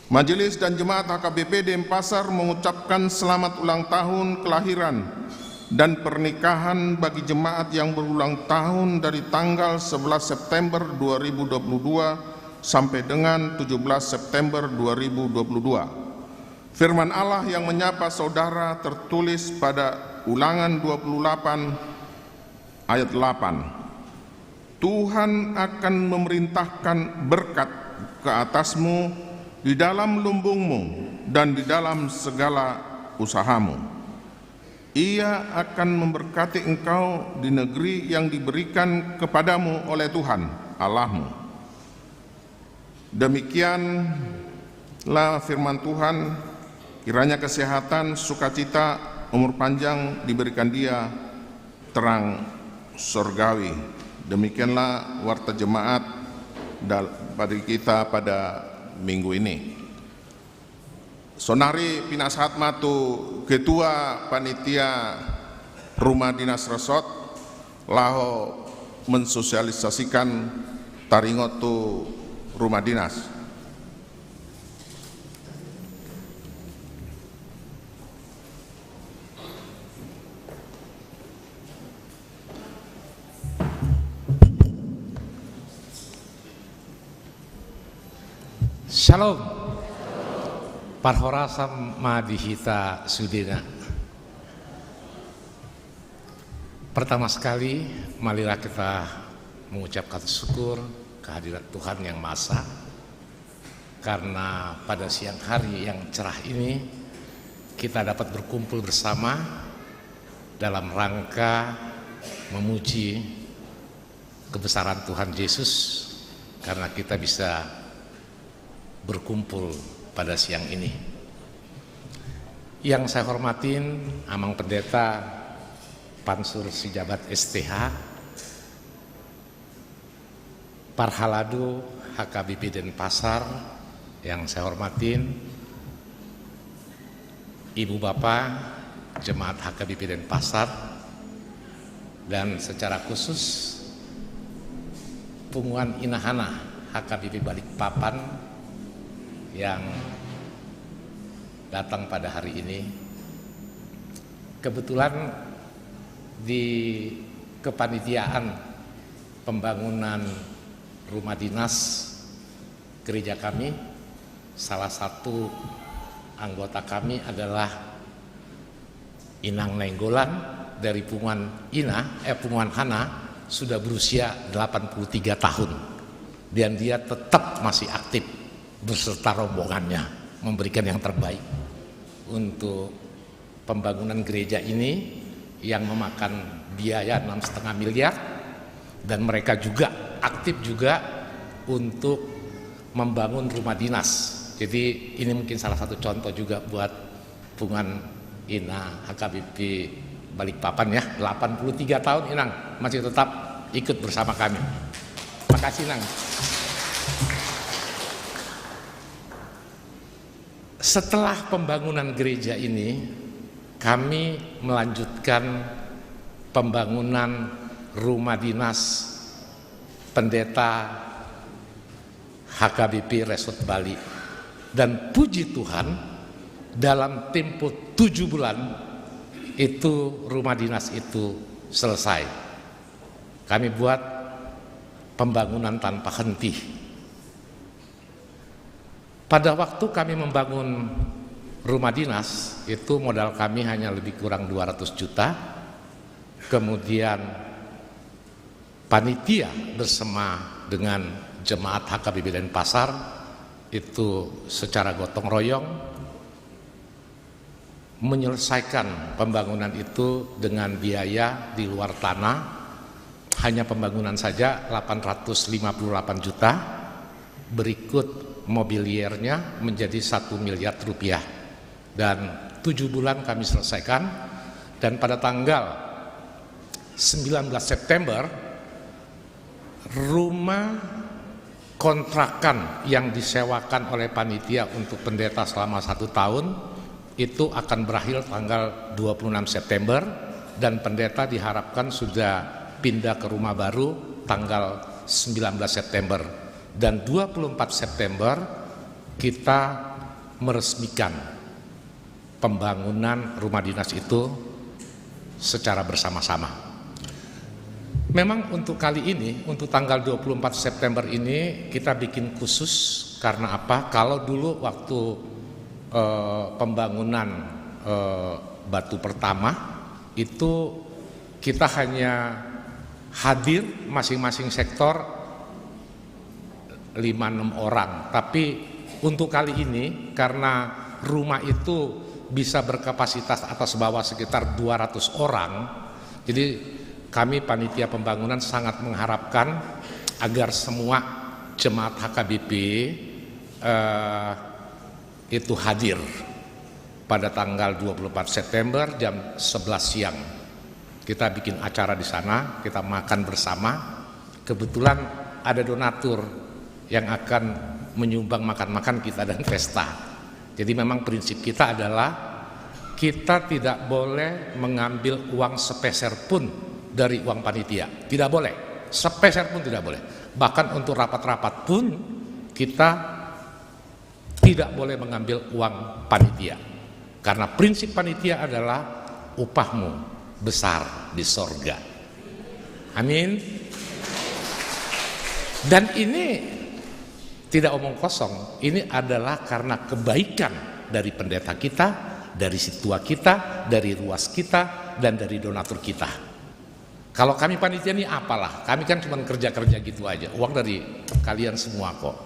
Majelis dan jemaat H K B P Denpasar mengucapkan selamat ulang tahun kelahiran dan pernikahan bagi jemaat yang berulang tahun dari tanggal sebelas September dua ribu dua puluh dua sampai dengan tujuh belas September dua ribu dua puluh dua. Firman Allah yang menyapa saudara tertulis pada Ulangan dua puluh delapan ayat delapan. Tuhan akan memerintahkan berkat ke atasmu di dalam lumbungmu dan di dalam segala usahamu. Ia akan memberkati engkau di negeri yang diberikan kepadamu oleh Tuhan Allahmu. Demikianlah firman Tuhan, kiranya kesehatan, sukacita, umur panjang diberikan dia, terang sorgawi. Demikianlah warta jemaat dal-, bagi kita pada minggu ini. Saonari pinasahat ma tu ketua panitia rumah dinas resort laho mensosialisasikan taringot tu rumah dinas. Shalom. Parhorasan ma di hita sudena. Pertama sekali, marilah kita mengucapkan syukur kehadirat Tuhan Yang Maha Esa, karena pada siang hari yang cerah ini kita dapat berkumpul bersama dalam rangka memuji kebesaran Tuhan Yesus, karena kita bisa berkumpul pada siang ini. Yang saya hormatin Amang Pendeta Pansur Sijabat S T H, Parhalado H K B P Denpasar, yang saya hormatin Ibu Bapa Jemaat H K B P Denpasar, dan secara khusus Punguan Ina Hana H K B P Balikpapan yang datang pada hari ini. Kebetulan di kepanitiaan pembangunan rumah dinas gereja kami, salah satu anggota kami adalah Inang Nainggolan dari Punguan Ina, eh, Punguan Hana, sudah berusia delapan puluh tiga tahun. Dan dia tetap masih aktif beserta rombongannya memberikan yang terbaik untuk pembangunan gereja ini yang memakan biaya enam setengah miliar, dan mereka juga aktif juga untuk membangun rumah dinas. Jadi ini mungkin salah satu contoh juga buat Punguan Ina H K B P Balikpapan ya, delapan puluh tiga tahun Inang masih tetap ikut bersama kami. Makasih Nang. Setelah pembangunan gereja ini, kami melanjutkan pembangunan rumah dinas pendeta H K B P Resort Bali. Dan puji Tuhan, dalam tempo tujuh bulan itu rumah dinas itu selesai. Kami buat pembangunan tanpa henti. Pada waktu kami membangun rumah dinas, itu modal kami hanya lebih kurang dua ratus juta. Kemudian panitia bersama dengan jemaat H K B P Denpasar itu secara gotong royong menyelesaikan pembangunan itu dengan biaya di luar tanah, hanya pembangunan saja delapan ratus lima puluh delapan juta, berikut mobiliernya menjadi satu miliar rupiah. Dan tujuh bulan kami selesaikan, dan pada tanggal sembilan belas September, rumah kontrakan yang disewakan oleh panitia untuk pendeta selama satu tahun itu akan berakhir tanggal dua puluh enam September, dan pendeta diharapkan sudah pindah ke rumah baru tanggal sembilan belas September. Dan dua puluh empat September kita meresmikan pembangunan rumah dinas itu secara bersama-sama. Memang untuk kali ini, untuk tanggal dua puluh empat September ini, kita bikin khusus. Karena apa? Kalau dulu waktu, eh, pembangunan, eh, batu pertama, itu kita hanya hadir masing-masing sektor lima enam orang. Tapi untuk kali ini, karena rumah itu bisa berkapasitas atas bawah sekitar dua ratus orang, jadi kami panitia pembangunan sangat mengharapkan agar semua jemaat H K B P, eh, itu hadir pada tanggal dua puluh empat September jam sebelas siang. Kita bikin acara di sana, kita makan bersama. Kebetulan ada donatur yang akan menyumbang makan-makan kita dan pesta. Jadi memang prinsip kita adalah kita tidak boleh mengambil uang sepeser pun dari uang panitia. Tidak boleh. Sepeser pun tidak boleh. Bahkan untuk rapat-rapat pun kita tidak boleh mengambil uang panitia. Karena prinsip panitia adalah upahmu besar di sorga. Amin. Dan ini tidak omong kosong, ini adalah karena kebaikan dari pendeta kita, dari sintua kita, dari ruas kita, dan dari donatur kita. Kalau kami panitia ini apalah, kami kan cuma kerja-kerja gitu aja, uang dari kalian semua kok.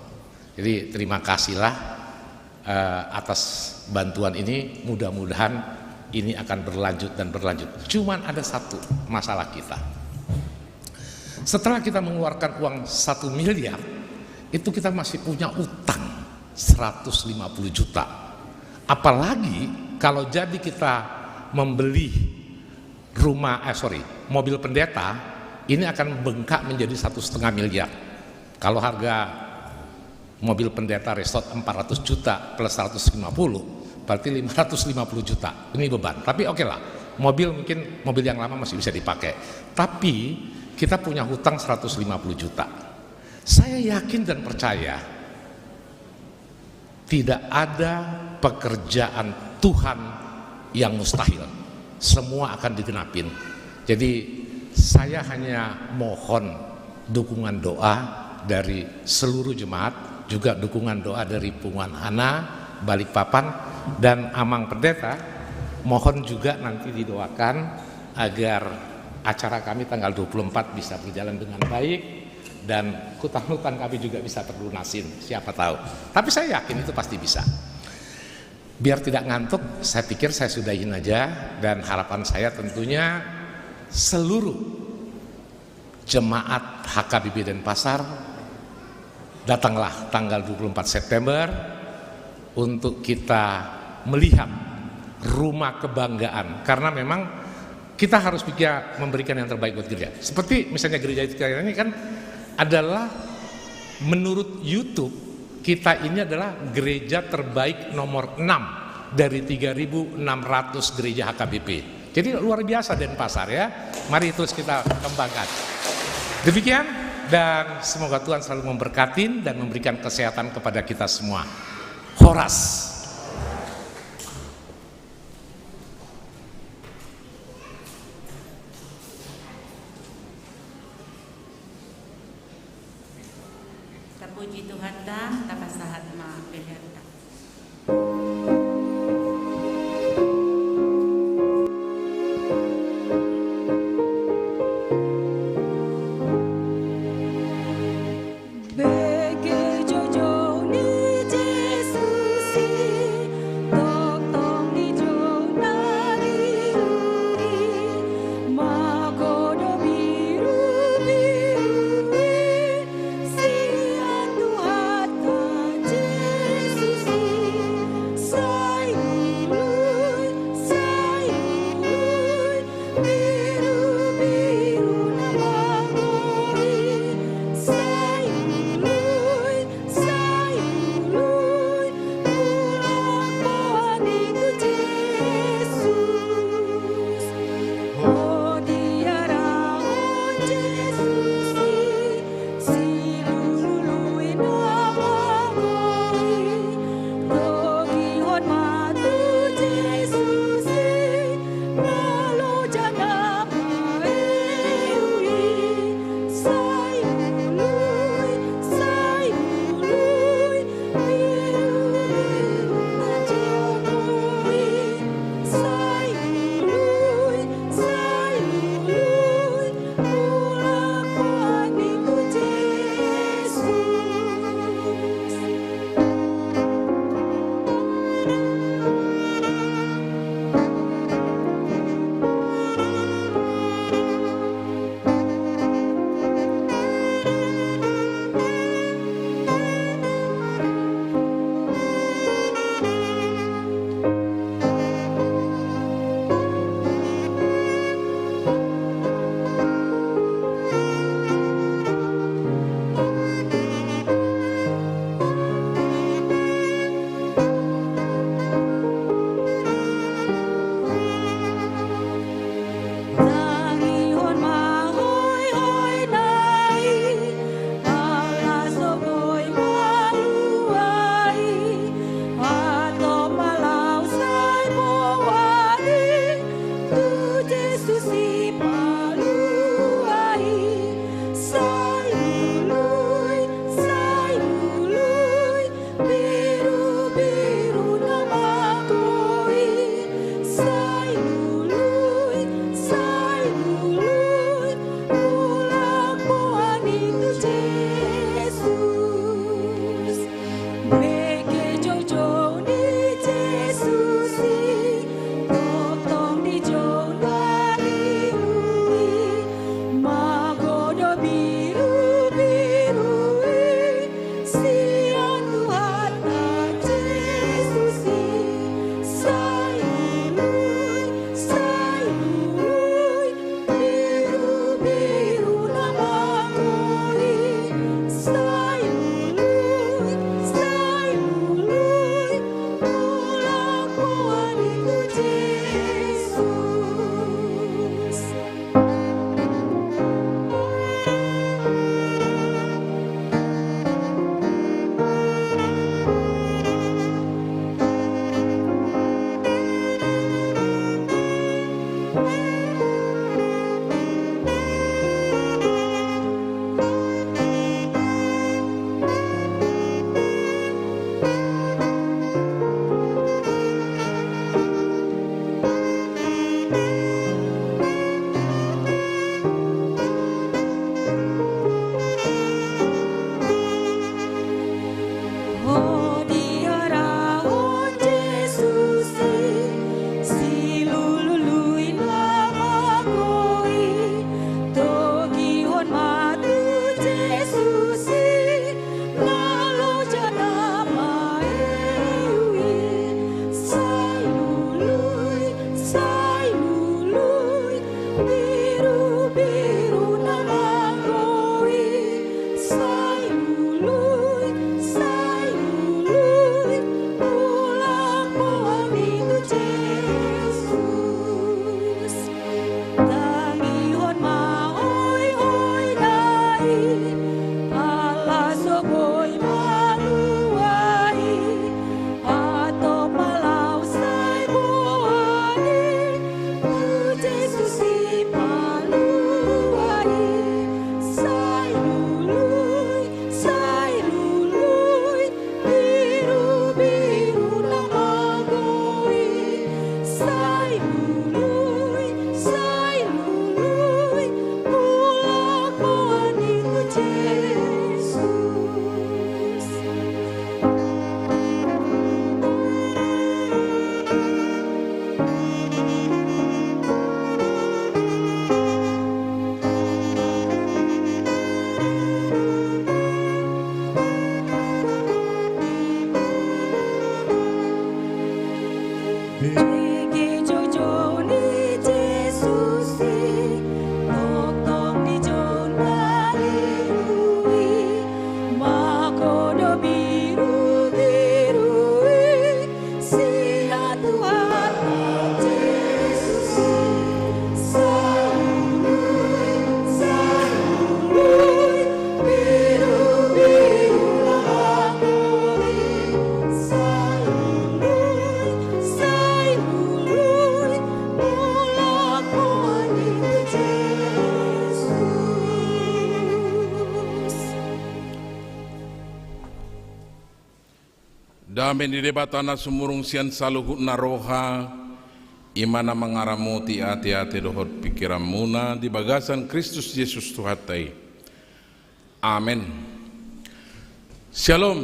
Jadi terima kasihlah, eh, atas bantuan ini, mudah-mudahan ini akan berlanjut dan berlanjut. Cuman ada satu masalah kita. Setelah kita mengeluarkan uang satu miliar, itu kita masih punya utang seratus lima puluh juta. Apalagi kalau jadi kita membeli rumah, eh, sorry, mobil pendeta, ini akan bengkak menjadi satu setengah miliar. Kalau harga mobil pendeta Resort empat ratus juta plus seratus lima puluh, berarti lima ratus lima puluh juta. Ini beban. Tapi oke lah, mobil mungkin, mobil yang lama masih bisa dipakai. Tapi kita punya hutang seratus lima puluh juta. Saya yakin dan percaya tidak ada pekerjaan Tuhan yang mustahil. Semua akan digenapin. Jadi saya hanya mohon dukungan doa dari seluruh jemaat, juga dukungan doa dari Punguan Hana Balikpapan dan Amang Pendeta. Mohon juga nanti didoakan agar acara kami tanggal dua puluh empat bisa berjalan dengan baik dan hutang-hutang kami juga bisa terlunasin, siapa tahu. Tapi saya yakin itu pasti bisa. Biar tidak ngantuk, saya pikir saya sudahin aja, dan harapan saya tentunya seluruh jemaat H K B P Denpasar, datanglah tanggal dua puluh empat September untuk kita melihat rumah kebanggaan, karena memang kita harus bisa memberikan yang terbaik buat gereja. Seperti misalnya gereja kita ini kan adalah, menurut YouTube, kita ini adalah gereja terbaik nomor enam dari tiga ribu enam ratus gereja H K B P. Jadi luar biasa Denpasar ya. Mari terus kita kembangkan. Demikian, dan semoga Tuhan selalu memberkati dan memberikan kesehatan kepada kita semua. Horas. Tapuji Tuhanta, tapasahat ma pelean ta. Amen. Di Debata na sumurung sian saluhutna roha, i ma na mangaramoti ateate dohot pingkiranmuna di bagasan Kristus Jesus Tuhanta i. Amen. Syalom.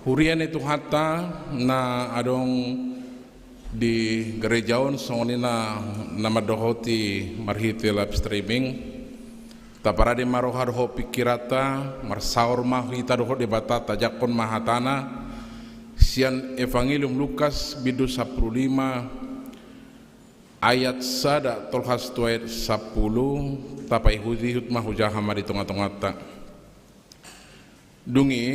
Huria ni Tuhanta na adong di gereja on, songon i na, na mandohoti marhite live streaming. Taparade ma roha dohot pingkiranta, marsaor ma hita dohot Debata, tajangkon ma hatana sian Evangelium Lukas bindu sampulu lima, ayat sada tolhas tu ayat sampulu. Tapaihutihut ma, hujaha ma di tongatonganta. Dung i,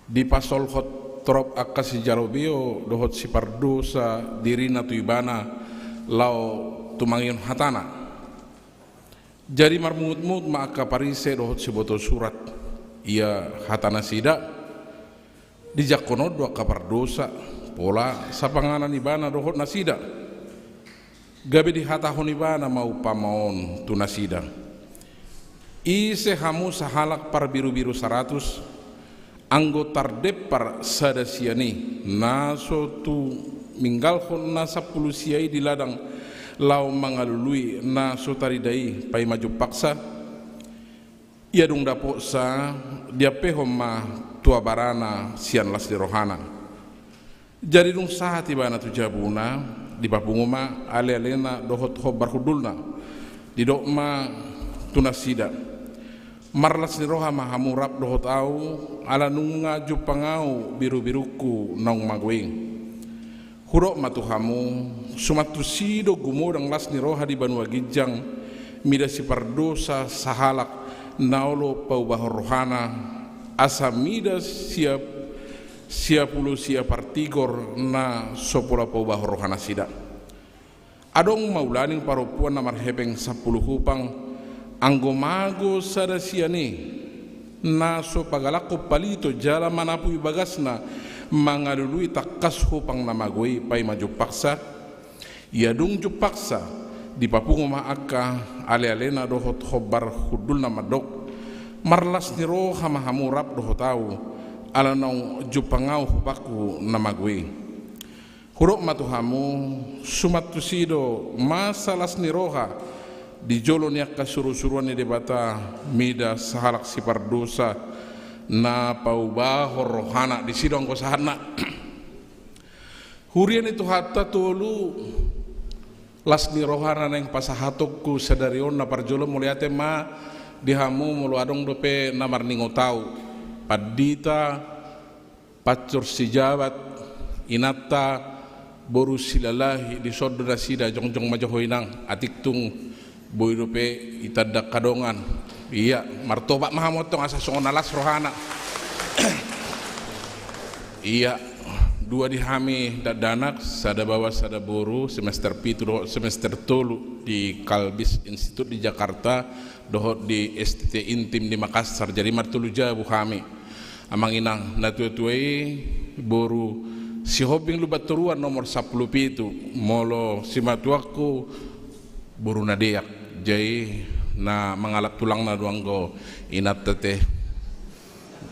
dipasolhot torop angka sijalo beo dohot sipardosa dirina tu Ibana, laho tumangihon hatana. Jadi marmungutmungut ma angka Parise dohot sibotosurat ia hatanasida. Dijangkon on do angka pardosa, pola sapanganan ibana dohot nasida. Gabe dihatahon ibana ma umpama on tu nasida: Ise hamu sahalak parbirubiru saratus, anggo tardempar sada sian i, na so tuminggalhon na sampulu sia i di ladang, laho mangalului na so tarida i paima jumpangsa? Ia dung dapotsa, diampehon ma tu abarana sian las ni rohana. Jadi dung sahat ibana tu jabuna, dipapungu ma alealena dohot hombar hundulna. Didok ma tu nasida: Marlas ni roha ma hamu rap dohot ahu, ala nunga jumpang ahu birubirungku naung mago i. Hudok ma tu hamu, suman tusi do gumodang las ni roha di banua ginjang mida sipardosa sahalak na olo paubahon rohana, asa mida sia, sia pulu sia partigor na so pola paubahon rohanasida. Adong ma ulaning parompuan na marhepeng sampulu hupang, anggo mago sada sian i, na so pagalakhon palito jala manapui bagasna mangalului tangkas hupang na mago i paima jumpangsa? Ia dung jumpangsa, dipapungu ma angka alealena dohot hombar hundulna mandok: Marlas ni roha ma hamu rap dohot ahu, ala naung jumpang ahu hupangku na mago i. Hudok ma tu hamu, suman tusi do masa las ni roha di jolo ni angka surusuruan ni Debata mida sahalak sipardosa na paubahon rohana. Disi do anggo sahatna. Huria ni Tuhanta, tolu las ni roha na naeng pasahatonku sadari on. Na parjolo, mauliate ma di hamu molo adong dope na marningot ahu, pandita, pansur sijabat, inanta, boru silalahi, dison do nasida, jongjong ma jo ho inang, atik tung boi dope itanda angka dongan. Ia, martobat ma hamu antong asa songon na las rohana. Ia, dua di hami dakdanak, sada baoa sada boru, semester pitu dohot semester tolu di Kalbis Institute di Jakarta, dohot di S T T Intim di Makassar. Jadi martolu jabu hami. Amang inang, na tuatua i boru Sihombing Lumban Toruan nomor sampulu pitu, molo simatuangku boru Nadeak. Jadi na mangalap tulangna do anggo inanta te.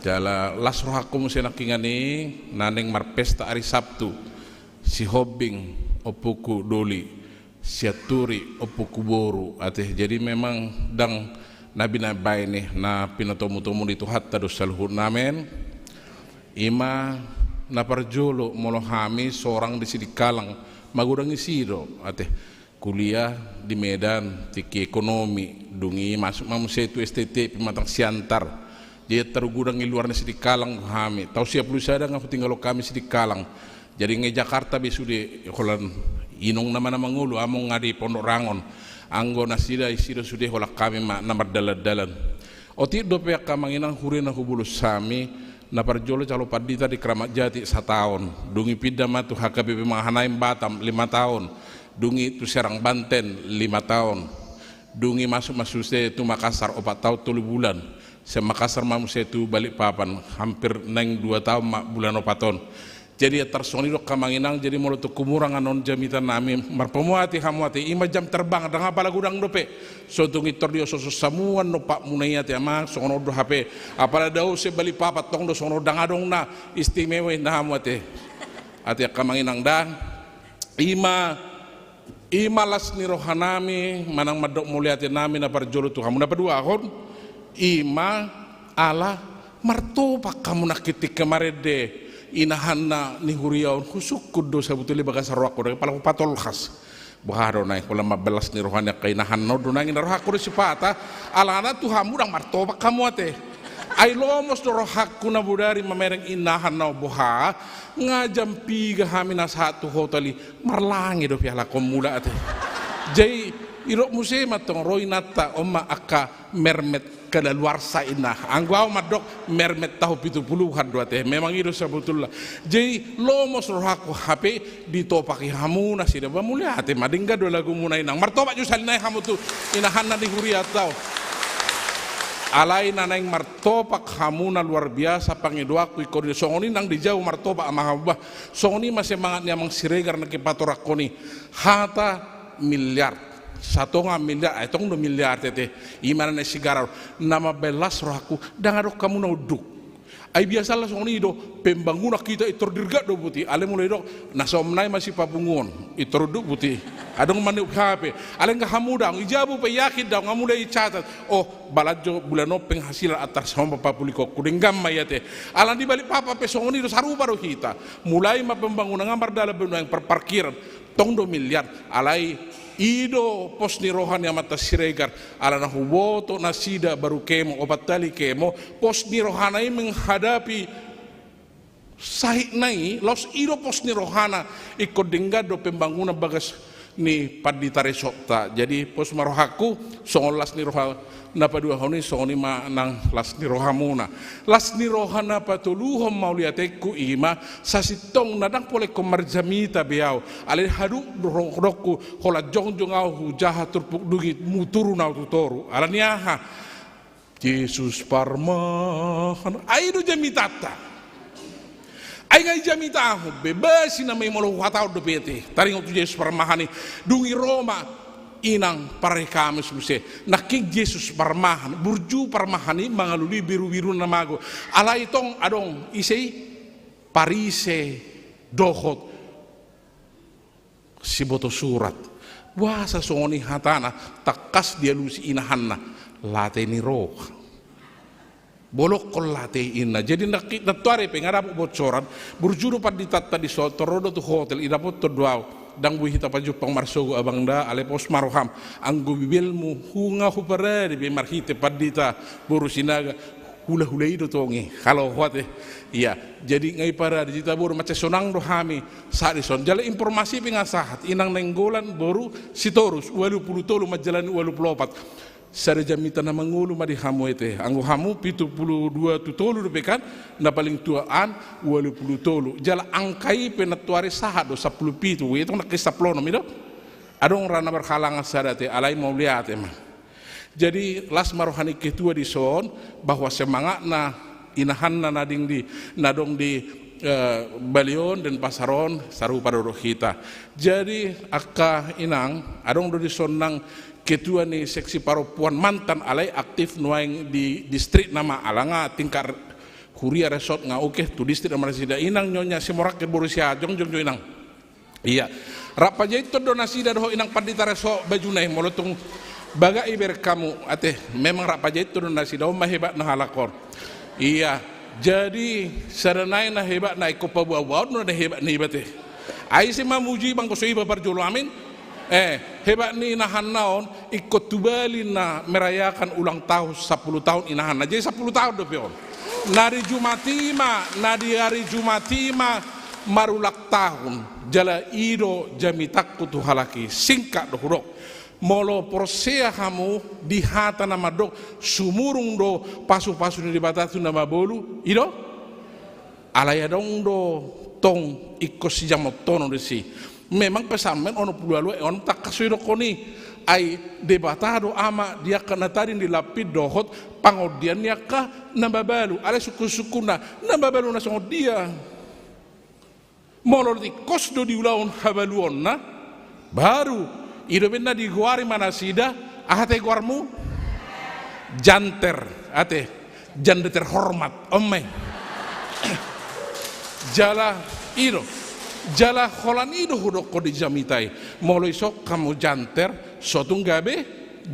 Jala las rohangku muse nangkiningan i, na naeng marpesta ari Sabtu, Sihombing ompungku doli, Sianturi ompungku boru, ate. Jadi memang ndang na binaen-baen i, na pinotomutomu ni Tuhanta do saluhutna, amen. I ma na parjolo, molo hami sorang di Sidikalang, magodang isi do, ate. Kuliah di Medan, tingki ekonomi, dung i masuk ma muse tu S T T, Pematang Siantar. Jadi targudang i luar ni Sidikalang do hami. Taon sia pulu sada nga hutinggalhon hami Sidikalang. Jadi nga i Jakarta be sude, holan inongna ma na mangolu, among nga di Pondok Rangon. Anggo nasida, isi do sude, holan hami ma na mardalandalan. Otik dope angka amang inang, huria na hubolus hami, na parjolo calo pandita di Kramat Jati sataon. Dung i pinda ma tu H K B P Mangahanaim Batam lima taon. Dung i tu Serang Banten lima taon. Dung i masuk ma muse tu Makassar opat taon tolu bulan. Sian Makassar ma muse tu Balikpapan, hampir naeng dua taon ma bulan opat on. Jadi antar songon i do angka amang inang, jadi molo tung humurang annon jamitanami, marpamuati hamu ate, i ma jam terbang, ndang apala godang dope. So tung pintor diososos hamu annon ompakmuna i ate amang, songon on do hape. Apala dao se Balikpapan tong do songon on, ndang adong na istimewa inna hamu ate. Ate angka amang inang da. I ma I ma las ni rohanami manang mandok mauliatenami na parjolo tu hamu. Na paduahon, i ma ala martopak hamu nangkin tingki marende inahanna ni huria on. Husungkun do sabotulna i bagasan rohangku, ndang apala hupatolhas. Boha do naeng, holan mambahen las ni roha ni angka inahanna on do naeng inna rohangku do sipata, alana tu hamu ndang martopak hamu ate. Ai lomos do rohangku na bodari mamereng inahanna on, boha, nga jam piga hami na sahat tu hotel i, marlange dope halak on mulak ate. Jadi idok muse ma tong, ro inanta, on ma angka mermaid kadaluarsa inna. Anggo au mandok mermaid tahu pitu puluhan do ate. Memang i do sabotulna. Jadi lomos rohangku hape ditopaki hamu nasida. Ba mauliate ma, denggan do lagumuna inang. Martopak jo sahali nai hamu tu inahanna ni hurianta on. Alai na naeng martopak hamu na luar biasa pangidoanku ingkon i, songon i nang di jabu martopak ma hamu bah. Songon i ma semangat ni amang Siregar na hupatorangkon i. Hata miliar, satonga miliar, ai tong do miliar tete. I ma na naeng sigarar, na mambahen las rohangku, ndang adong hamu na unduk. Ai biasana songon i do, pembangunan hita pintor dirgak do buti, alai molo idok na saom nai ma sipapunguon, pintor unduk buti. Adong maniup hape, alai nga hamu daong, i jabu pe yakin daong, nga mulai catat. Oh, balanjo bulan on penghasilan antar saom papulikonku, denggan ma i ate. Alana di Balikpapan pe songon i do, sarupa do hita. Mulai ma pembangunan, nga mardalan be nuaeng parparkiran. Tong do miliar, alai i do pos ni roha ni amanta Siregar, alana huboto nasida baru kemo, opat hali kemo, pos ni rohana i menghadapi sahitna i, laos i do pos ni rohana, ingkon denggan do pembangunan bagas ni pandita resortta. Jadi pos ma rohangku, songon las ni roha na paduahon i, songon i ma nang las ni rohamuna. Las ni roha na patoluhon mauliatengku i ma, sasintongna ndang pola ingkon marjamita be au. Alai hadok do rohangku, holan jongjong au hujaha turpuk dungit, muturu au tu toru. Alani aha? Jesus parmahan. Ai do jamitanta. Ai nga i jamitahon be, basi nama i molo huhatahon dope ate. Taringot tu Jesus parmahan i, dung i ro ma inang parari Kamis muse. Nangkin Jesus parmahan, burju parmahan i mangalului birubiru na mago. Alai tong adong ise i, Parise dohot siboto surat. Boasa songon i hatana, tangkas dialusi inahanna, late ni roha. Bolongkon late i inna. Jadi nangkin nantoari pe nga dapot bocoran, burju do panditanta dison, ro do tu hotel, idapothon do au. Ndang boi hita pajumpang marsogot abang da, alai pos ma roham. Anggo bibelmu, nga huparade be marhite pandita boru Sinaga, hulahula i do tong i, kalo ho ate. Ia, jadi nga iparade, jadi taboru mansai sonang do hami sahat dison. Jala informasi pe nga sahat, inang Nainggolan boru Sitorus, ualu pulu tolu manjalani ualu pulu opat. Sada jamita na mangolu ma di hamu ate. Anggo hamu pitu pulu dua tu tolu dope kan, na paling tua an ualu pulu tolu. Jala angka i pe nantoari sahat do, sampulu pitu, i tong nangkin sampulu onom i do. Adong ra na berhalangan sada ate, alai mauliate ma. Jadi las ma roha ni ketua dison, bahwa semangatna inahanna na dong di, na dong di, eh, balion, Denpasar on, sarupa do dohot hita. Jadi angka inang, adong do dison nang ketua ni seksi parompuan mantan, alai aktif nuaeng di distrik nama, ala nga tingkat huria resort nga oke, tu distrik nama nasida, inang Nyonya Simorakke boru Siaha, jongjong jo inang. Ia. Rap pajaithon do nasida dohot inang pandita resort bajuna i, molo tung bagak ibereng hamu ate, memang rap pajaithon do nasida, on ma hebatna halak on. Ia. Jadi sada nai na hebatna, ingkon paboaboaon do na hebat ni iba ate. Ai ise mamuji i anggo so iba parjolo, amin. Eh, hebat ni inahanna on, ingkon tu Bali na merayakan ulang tahun sampulu tahun inahanna. Jadi sampulu tahun dope on. Na di Jumat i ma, na di ari Jumat i ma marulang tahun. Jala i do jamitangku tu halak i. Singkat do hudok. Molo porsea hamu di hata na mandok sumurung do pasupasu ni Debata tu na mabolu, i do? Alai adong do tong ingkon sijamothon disi. Memang Psalmen onom pulu ualu ayat onom tangkas so idokkon i. Ai Debata do Ama di angka na tading di lampin dohot pangondian ni angka na mabalu. Alai sungkunsungkunna, na mabalu na songon dia? Molo tingkos do diulahon habaluonna, baru i do umbahen na digoari ma nasida, aha ate goarmu? Janter, ate, janda terhormat, on ma i. Jala i do, jala holan i do hudokkon di jamita i. Molo dison hamu janter, so tung gabe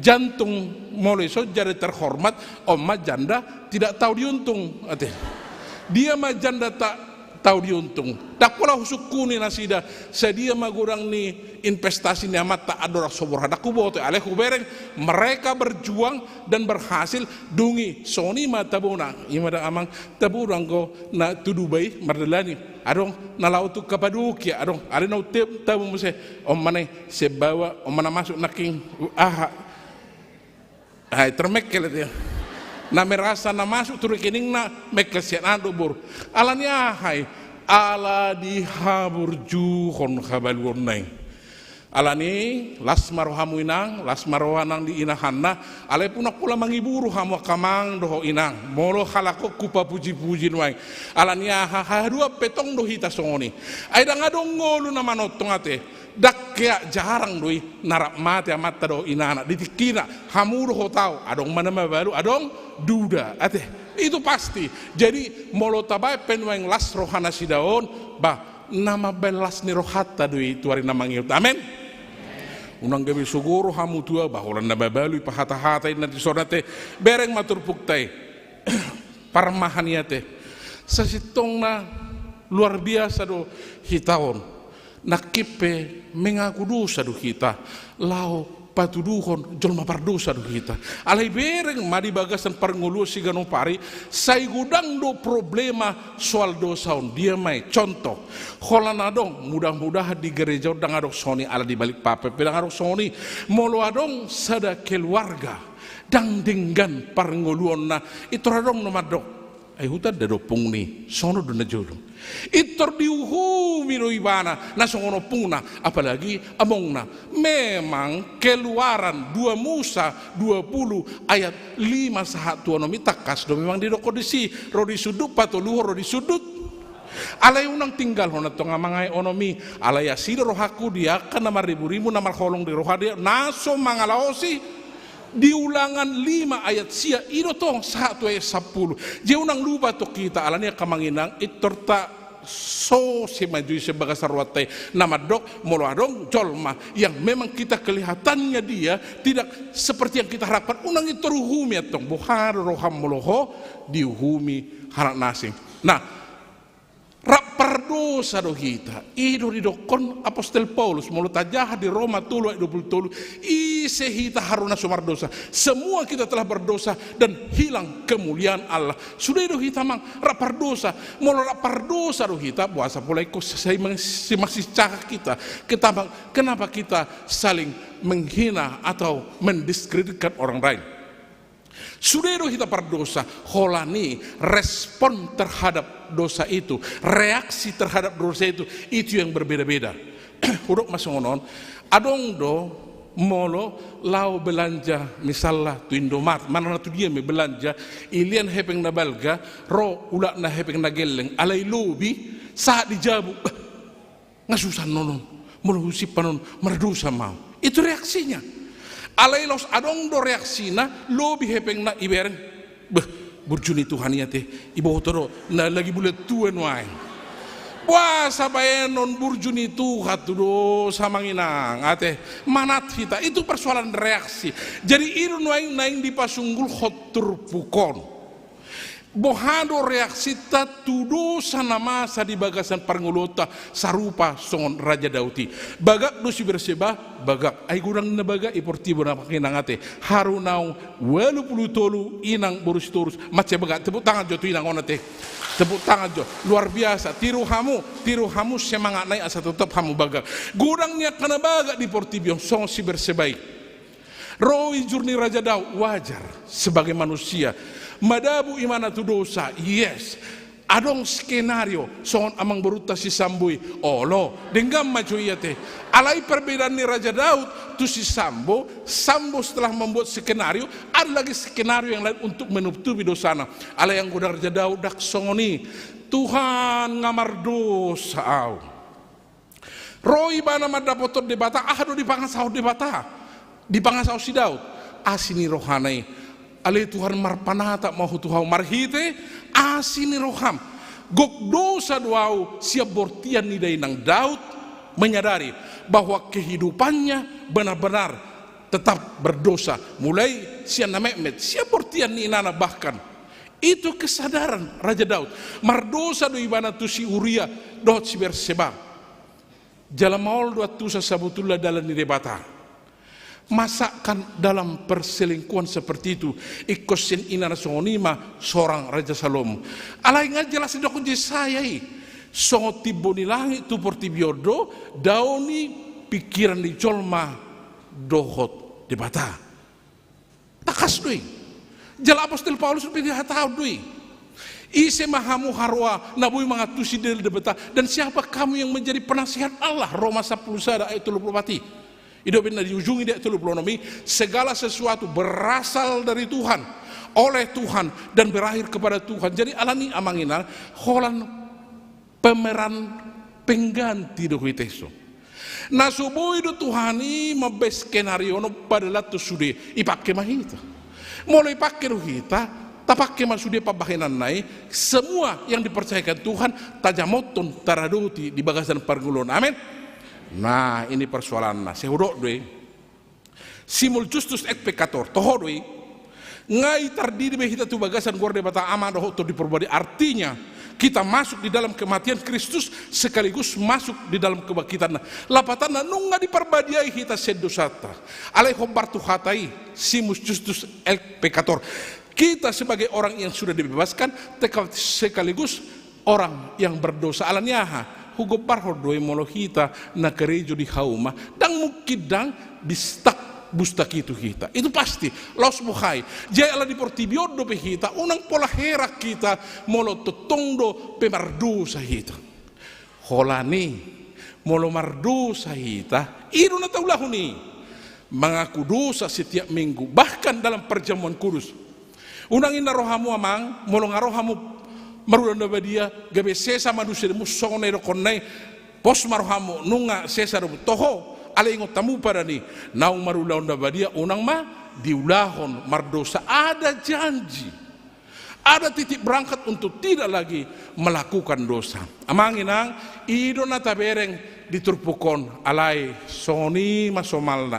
jantung. Molo dison janda terhormat, on ma janda tidak tahu diuntung, ate. Dia ma janda tak tahu diuntung. Ndang pola husungkuni nasida, sadia ma godang ni investasi ni amanta andorang so borhat, ndang huboto, alai hubereng mereka berjuang dan berhasil. Dung i songon i ma tabona, i ma da amang, tabo do anggo na tu Dubai mardalani, adong na laho tu Kapadokia, adong, alai na tu Tebo muse, on ma na i, Sumbawa, on ma na masuk nangkin, aha, ai termengkel ate. Na merasa na masuk tu rekeningna, mengkel sian an do boru. Ala ni aha i? Ala dihaburjuhon habaluonna i. Ala ni las ma rohamu inang, las ma roha nang di inahanna, alai unang pola mangibu rohamu angka amang dohot inang, molo halak on hupapujipuji nuaeng. Ala ni aha? Haduan pe tong do hita songon i. Ai ndang adong ngolu na manongtong ate. Ndang hea, jarang do i na rap mate amanta dohot inana di tingkina. Hamu dohot au, adong ma na mabalu, adong duda, ate. Itu pasti. Jadi molo tabaen pe nuaeng las roha nasida on, bah, na mambaen las ni rohanta do i tu ari na mangihut. Amen. Unang gabe sogoro hamu tu au, bah, holan na mabalu i pahatahata inna dison ate. Bereng ma turpukta i. Parmahan i ate. Sasintongna luar biasa do hita on. Nangkin pe mengaku dosa do hita, laho patuduhon jolma pardosa do hita. Alai bereng ma di bagasan parngoluon siganup ari, sai godang do problema soal dosa on. Dia ma i? Contoh, holan adong, mudah-mudahan di gereja on ndang adong songon i, ala di Balikpapan pe ndang adong songon i. Molo adong sada keluarga ndang denggan parngoluonna, intor adong do mandok, ai hutanda do ompungmi, songon on do na jolo. Intor diuhumi do ibana na songon ompungna, apalagi amongna. Memang Keluaran dua Musa dua puluh ayat lima sahat tu onom i tangkas do memang didokkon disi, ro di sundut patoluhon, ro di sundut. Alai unang tinggalhon antong amang aek onom i, alai asi do rohangku di angka na marriburibu na marholong di roha dia, na so mangalaosi. Di Ulangan lima ayat sia, i do tong sahat tu ayat sampulu. Jadi unang lupa tong hita, ala ni i angka amang inang, intor ta so se maju i sian bagasan rohanta i, na mandok molo adong jolma yang memang kita kelihatannya dia tidak seperti yang kita harapkan, unang intor uhumi antong. Boha do roham molo ho diuhumi halak na asing? Nah, rap pardosa do hita. I do didokkon apostel Paulus, molo tajaha di Roma tolu ayat dua puluh tolu, ise hita haru na so mardosa? Semua kita telah berdosa dan hilang kemuliaan Allah. Sude do hita amang rap pardosa. Molo rap pardosa do hita, boasa pola ingkon sai masincahak hita? Kenapa, kenapa kita saling menghina atau mendiskreditkan orang lain? Sude do hita pardosa, holan i respon terhadap dosa itu, reaksi terhadap dosa itu, itu yang berbeda-beda. Hudok ma songon on, adong do molo laho belanja misalna tu Indomaret, manang na tu dia ma i belanja, ilean hepeng na balga, ro ulakna hepeng na gelleng, alai lobi, sahat di jabu, bah, nga susa annon on, molo husimpan on mardosa ma au. Itu reaksinya. Alai laos adong do reaksina, lobi hepengna, ibereng, beh, burju ni Tuhan i ate, iboto do na lagi bulan tua nuaeng. Boasa baenon burju ni Tuhan tu dosa amang inang ate? Manat hita, itu persoalan reaksi. Jadi i do nuaeng naeng dipasunggulhon turpuk on. Boha do reaksinta tu dosa na masa di bagasan parngoluonta? Sarupa songon Raja Daud i. Bagak do si Berseba? Bagak. Ai godang na bagak i portibi on amang inang ate. Haru naung ualu pulu tolu inang boru Sitorus mansai bagak. Tepuk tangan jo tu inang on ate. Tepuk tangan jo. Luar biasa. Tiru hamu, tiru hamu semangatna i asa totap hamu bagak. Godang ni angka na bagak di portibi on songon si Berseba i. Ro injur ni Raja Daud, wajar sebagai manusia. Madabu ibana tu dosa, yes. Adong skenario songon amangborunta si Sambo i, olo, denggan ma jo i ate. Alai perbedaan ni Raja Daud tu si Sambo, Sambo setelah membuat skenario, ada lagi skenario yang lain untuk menutupi dosana. Alai anggo Raja Daud ndang songon i. Tuhan, nga mardosa au. Ro ibana mandapothon Debata, aha do dipangasahon Debata, dipangasahon si Daud? Asi ni rohana i. Ale Tuhan, marpanatap ma Ho tu hau marhite asi ni roham. Gok dosa do au. Sian bortian ni dainang Daud menyadari bahwa kehidupannya benar-benar tetap berdosa, mulai sian na metmet, sian bortian ni inana bahkan. Itu kesadaran Raja Daud. Mardosa do ibana tu si Uria dohot si Berseba. Jala maol do antusan sabotulna dalan ni Debata. Masa kan dalam perselingkuhan seperti itu, ingkon sian inana songon i ma sorang Raja Salomo. Alai nga jelas didokkon Jesaya i, songon timbo ni langit tu portibi on do dao ni pingkiran ni jolma dohot Debata. Tangkas do i. Jala apostel Paulus pe dihatahon do i. Ise ma hamu haroa na boi mangantusi Debata, dan siapa kamu yang menjadi penasihat Allah? Roma sampulu sada ayat tolu pulu opat i. I do umbahen na diujungi di ayat tolu pulu onom i, segala sesuatu berasal dari Tuhan, oleh Tuhan, dan berakhir kepada Tuhan. Jadi alani i amang inang, holan pemeran pengganti do hita i so. Na so boi do Tuhan i mambaen skenario na padalan tu sude, ipangke ma hita. Molo ipangke do hita, tapangke ma sude pambahenanna i, semua yang dipercayakan Tuhan tajamothon, taradoti di bagasan parngoluon. Amin. Nah, ini persoalanna, sai hudok do i. Simul justus et peccator, toho do i. Nga i tardidi be hita tu bagasan goar Debata Ama dohot Tondi Porbadia. Artinya, kita masuk di dalam kematian Kristus sekaligus masuk di dalam kebangkitanna. Lapatanna, nunga diparbadiai hita sian dosanta. Alai hombar tu hata i, simul justus et peccator. Kita sebagai orang yang sudah dibebaskan, teka-, sekaligus orang yang berdosa. Alani aha? Hugombarhon do i molo hita na karejo di hauma, ndang mungkin ndang bistak bustak i tu hita. Itu pasti, laos boha i. Jadi ala di portibi on dope hita, unang pola heran hita molo tongtong dope mardosa hita. Holan i, molo mardosa hita, i do na taulahon i. Mengaku dosa setiap minggu, bahkan dalam perjamuan kudus. Unang inna rohamu amang, molo nga ro hamu marulaon na badia, gabe sesa ma dosamu songon na idokkonna i, pos ma rohamu, nunga sesa do, toho, alai ingot hamu padan i, naung marulaon na badia, unang ma diulahon mardosa. Ada janji. Ada titik berangkat untuk tidak lagi melakukan dosa. Amang inang, i do na tabereng di turpuk on, alai songon i ma somalna.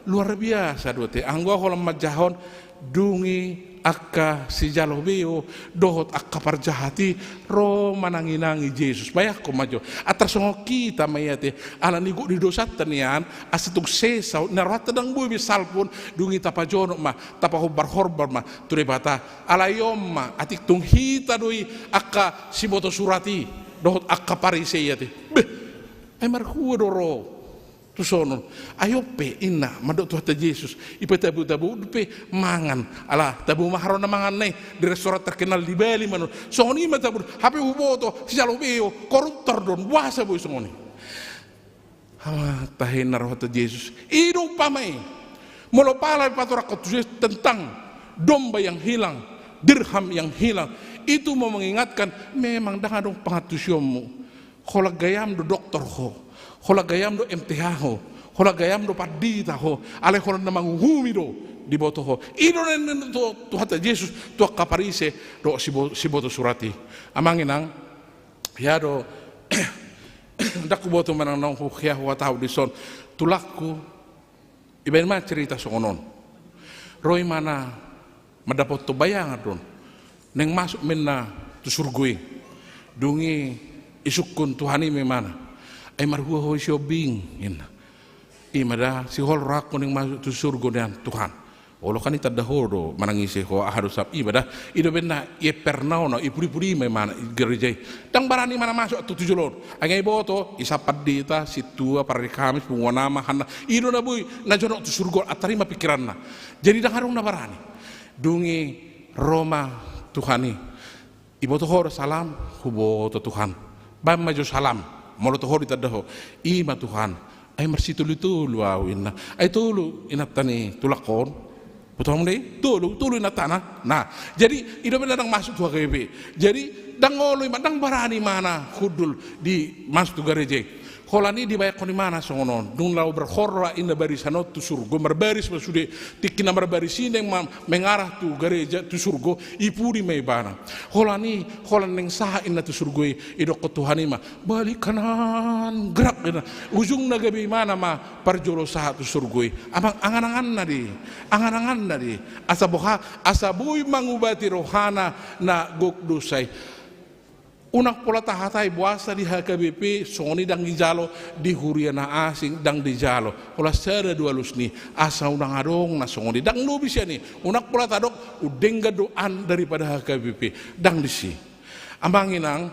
Luar biasa do ate, anggo ahu holan manjahahon, dung i angka sijalo beo dohot angka parjahat i ro manangi-nangi Jesus. Bayangkon ma jo, antar songon hita ma i ate, alani gok di dosanta nian, asa tung sesa, na rohanta ndang boi be salpu on, dung i tapajonok ma, tapahombar-hombar ma tu Debata. Alai on ma, atik tung hita do i angka siboto surat i dohot angka Parise i ate. Beh, ai marhua do ro tuson on? Ai on pe inna mandok Tuhanta Jesus, ipatabo-tabo pe mangan. Ala tabo ma haroa na mangan na i di restoran terkenal di Bali ma on. Songon i ma tabo, hape huboto sijalo beo, koruptor do on, boasa boi songon i? Ama, tahe na rohanta Jesus. I do umpama i. Molo pala dipatorangkon tu Jesus tentang domba yang hilang, dirham yang hilang, itu mau mengingatkan, memang ndang adong pangantusionmu. Holan gayam do doktor ho, holan gayam do M T H ho, holan gayam do pandita ho, alai holan na manguhumi do diboto ho. I do na ninna tu, Tuhanta Jesus tu angka Parise dohot sibo-, siboto surat i. Amang inang, ia do, ndang huboto manang naung hu-, ia huhatahon dison. Tulangku, dibaen ma cerita songon on. Ro ibana mandapothon bayangan do on. Naeng masuk ma inna tu surgo i. Dung i isungkun Tuhan i ma ibana. Ai marhua ho i siombing, inna. I ma da, sihol rohangku naeng masuk tu surgo nian, Tuhan. Olo kan ditanda ho do, manang ise ho, aha do sap, i ma da. I do umbahen na, i emperna on, i pudi-pudi ma ibana, i gareja i. Ndang barani ibana masuk tu, tu jolo on. Ai nga iboto, i sap pandita, sintua, parari Kamis, punguan ama, hanna. I do na boi, na jonok tu surgo, antar i ma pingkiranna. Jadi ndang adong na barani. Dung i ro ma Tuhan i. Iboto ho do salam? Huboto Tuhan. Baen ma jo salam. Molo toho ditanda ho. I ma Tuhan. Ai marsitolu-tolu ahu, inna. Ai tolu inanta ni tulang on. Boto hamu do i? Tolu, tolu inantana. Nah, jadi i do umbahen na ndang masuk tu H K B P. Jadi ndang olo ibana, ndang barani ibana hundul di masuk tu gareja i. Holan i dibahenon ibana songon on, dung laho berkhotbah inna barisan on tu surgo, marbaris ma sude, tingki na marbaris i naeng ma mengarah tu gareja, tu surgo, i pudi ma ibana. Holan i, holan naeng sahat inna tu surgo i, didokkon Tuhan i ma, balik kanan, gerak inna. Ujungna gabe ibana ma parjolo sahat tu surgo i. Amang, angan-anganna do i, angan-anganna do i. Asa boha, asa boi mangubati rohana na gok dosa i. Unang pola tahatai boasa di H K B P songon i ndang dijalo, di huria na asing ndang dijalo. Holan sada do alus ni, asa unang adong na songon i. Ndang lobi sian i, unang pola tadok, undenggan do an daripada H K B P. Ndang disi. Amang inang,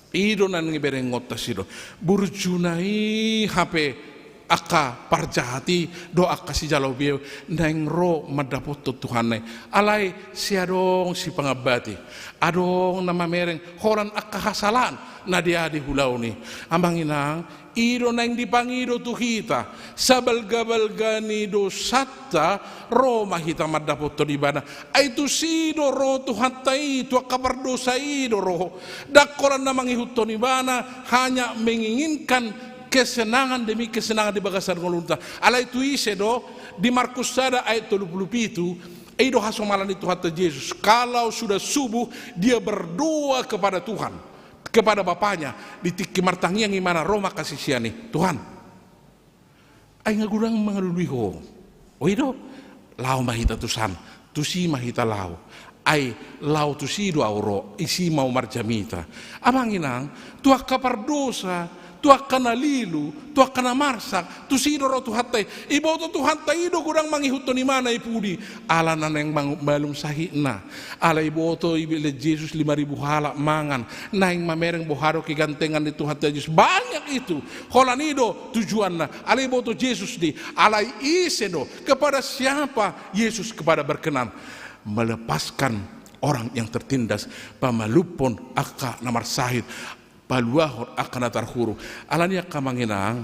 i do naeng diberengonta sian i do. Burjuna i hape angka parjahat i dohot angka sijalo beo naeng ro mandapothon Tuhanna i. Alai sai adong sipangambati. Adong na mamereng holan angka hasalaan na diadi ulaon i. Amang inang, i do naeng dipangido tu hita, sabalga-balga ni dosanta, ro ma hita mandapothon ibana. Ai tusi do ro Tuhanta i tu angka pardosa i do ro. Ndang holan na mangihuthon ibana, hanya menginginkan kesenangan demi kesenangan di bagasan ngolunta. Alai tu ise do, di Markus sada ayat tolu pulu pitu, i do hasomalan ni Tuhanta Jesus. Kalau sudah subuh, dia berdoa kepada Tuhan, kepada Bapanya, di tingki martangiang ibana ro ma angka sisean i, Tuhan, ai nga godang mangalului Ho. O i do, laho ma hita tusan, tusi ma hita laho. Ai laho tusi do ahu ro, disi ma ahu marjamita. Amang inang, tu angka pardosa, tu angka na lilu, tu angka na marsak, tusi do ro Tuhanta i. Iboto Tuhanta i do godang mangihuthon ibana i pudi. Ala na naeng mang-, malum sahitna. Ala iboto, dibahen Jesus lima ribu halak mangan. Naeng mamereng boha do kegantengan ni Tuhanta Jesus. Banyak itu. Holan i do tujuanna. Ala iboto Jesus do i. Alai ise do. Kepada siapa Yesus kepada berkenan? Melepaskan orang yang tertindas. Pamalumhon angka na marsahit. Paluahon angka na tarhurung. Alani i angka amang inang,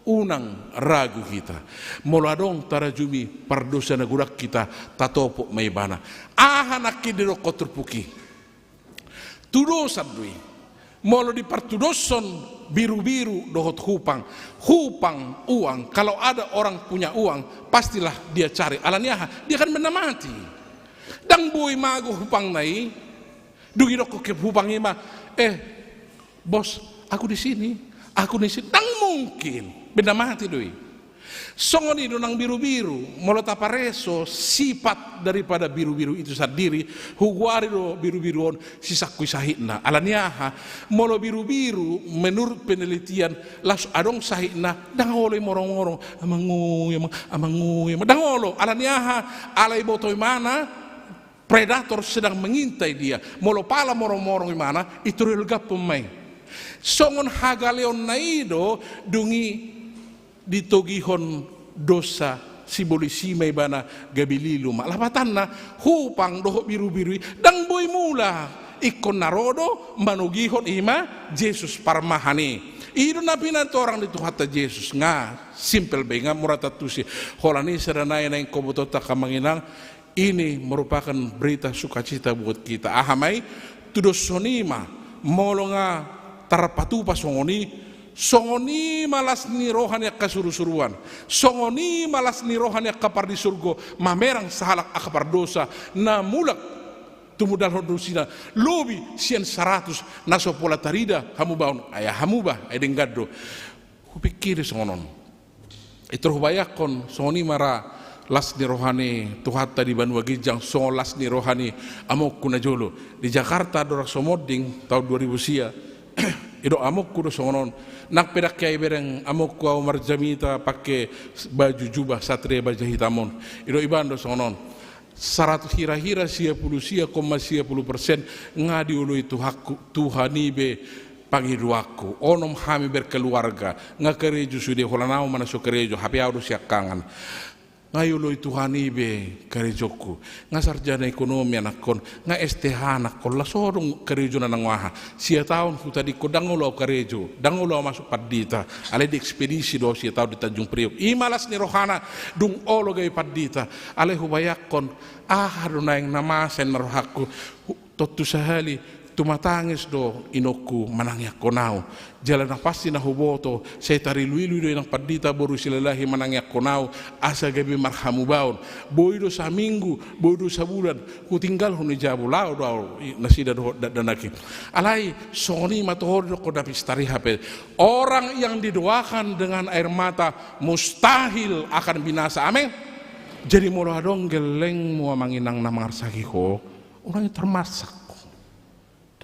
unang ragu hita. Molo adong tarajumi pardosa na godang hita, tatopot ma ibana. Aha nangkin didokkon turpuk i? Tudosan do i. Molo dipartudoshon birubiru dohot hupang, hupang, uang, kalau ada orang punya uang, pastilah dia cari. Alani aha? Dia kan benda mati. Ndang boi mago hupangna i. Dung didokkon hupang i ma, eh, Bos, aku di sini, aku di sini. Ndang mungkin, benda mati do i. Songon i do nang birubiru, molo tapareso sifat daripada birubiru itu sandiri, hugoari do birubiru on sisangkui sahitna. Alani aha? Molo birubiru, menurut penelitian, laos adong sahitna, ndang olo i moromorong, amang oi, amang, amang oi, amang. Ndang olo, alani aha? Ala iboto ibana, predator sedang mengintai dia. Molo pala moromorong ibana, i tor iolgaphon ma i. Songon hagaleonna i do, dung i ditogihon dosa, sibolis i ma ibana gabe lilu ma. Lapatanna, hupang dohot birubiru i, ndang boi mula. Ingkon na ro do, manogihon i ma, Jesus parmahan i. I do na pinatorang ni Tuhanta Jesus. Nga, simpel be, nga mura tantusi. Holan i sada nai naeng huboto angka amang inang, ini merupakan berita sukacita buat kita. Aha ma i? Tudoshon i ma, molo nga tarpatupa songon i, songon i ma las ni roha ni angka surusuruan, songon i ma las ni roha ni angka pardisurgo, mamerang sahalak angka pardosa, na mulak tumundalhon dosina, lobi sian saratus, na so pola tarida hamubaon, ai hamuba, ai denggan do. Hupikiri songon on. I tor hubayangkon, songon i ma ra las ni roha ni Tuhanta di banua ginjang, songon las ni roha ni amongku na jolo. Di Jakarta dorang somonding, taon dua ribu sia, didok amongku do songon on. Nang pe ndang hea ibereng amongku ahu marjamita pake baju jubah satria baja hitam on. Didok ibana do songon on. Saratus hira-hira sia pulu sia koma sia pulu persen nga dioloi Tuhanku, Tuhan i be pangidoanku. Onom hami berkeluarga, nga karejo sude, holan ahu ma na so karejo, hape ahu do siangkangan. Nga dioloi Tuhan i be karejongku. Nga sarjana ekonomi anakkon, nga S T H anakkon, laos adong karejo na naeng aha. Sia taon hutadingkon ndang olo ahu karejo, ndang olo ahu masuk pandita. Alai di ekspedisi do ahu sia taon di Tanjung Priok. I ma las ni rohana dung olo gabe pandita. Alai hubayangkon, aha do naeng na masa inna rohangku. Hu-, tontu sahali, Tumatangis do inongku manangiangkon ahu. Jala na pasti na huboto, sai tariluilu do inang pandita boru Silalahi manangiangkon ahu, asa gabe marhamubaon. Boi do saminggu, boi do sabulan, hutinggalhon i jabu, laho do ahu i, nasida dohot dakdanak i. Alai songon i ma toho didokkon na pistari hape. Orang yang didoakan dengan air mata mustahil akan binasa. Amin. Jadi molo adong gellengmu amang inang na mangarsaki ho, unang i tor marsak.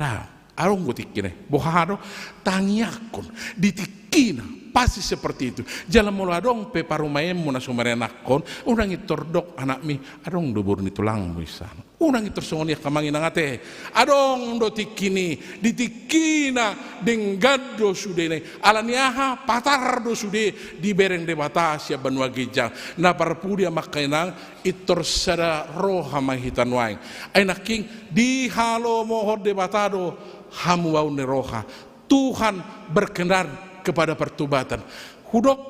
Da, adong do tingkina i. Boha do? Tangiangkon. Di tingkina pasti seperti itu. Jala molo adong pe parumaenmu na sumerenakkon, unang i tor dok anakmi, adong do boru ni tulangmu i san. Unang i tor songon i angka amang inang ate. Adong do tingkina i, di tingkina denggan do sudena i. Ala ni aha? Patar do sude dibereng Debata sian banua ginjang. Na parpudi amang inang, i tor sada roha ma hita nuaeng. Ai nangkin dihalomohon Debata do hamubaon ni roha. Tuhan berkenan kepada pertobatan. Hudok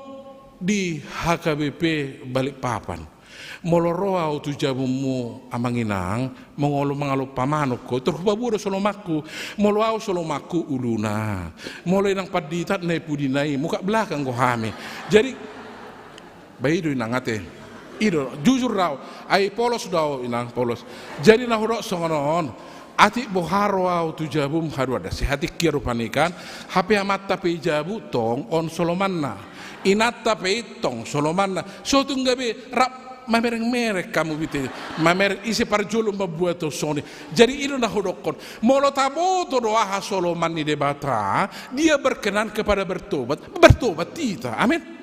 di H K B P Balikpapan. Molo ro ahu tu jabummu amang inang, molo mangalompa manuk ho, tor hupaboa do solomanku. Molo ahu solomanku uluna. Molo inang pandita na i pudina i, muka belakang do hami. Jadi, ba i do inang ate. I do, jujur do ahu. Ai polos do ahu inang, polos. Jadi na hudok songon on. Atik boha ro ahu tu jabum haduan da. Sehat i hea rupani kan. Hape amanta pe i jabu tong on solomanna. Inanta pe i tong solomanna. So tung gabe rap mamereng-mereng hamu bete. Mamereng ise parjolo mambuat songon i. Jadi i do na hudokkon. Molo taboto do aha soloman ni Debata, dia berkenan kepada bertobat. Bertobat hita. Amin.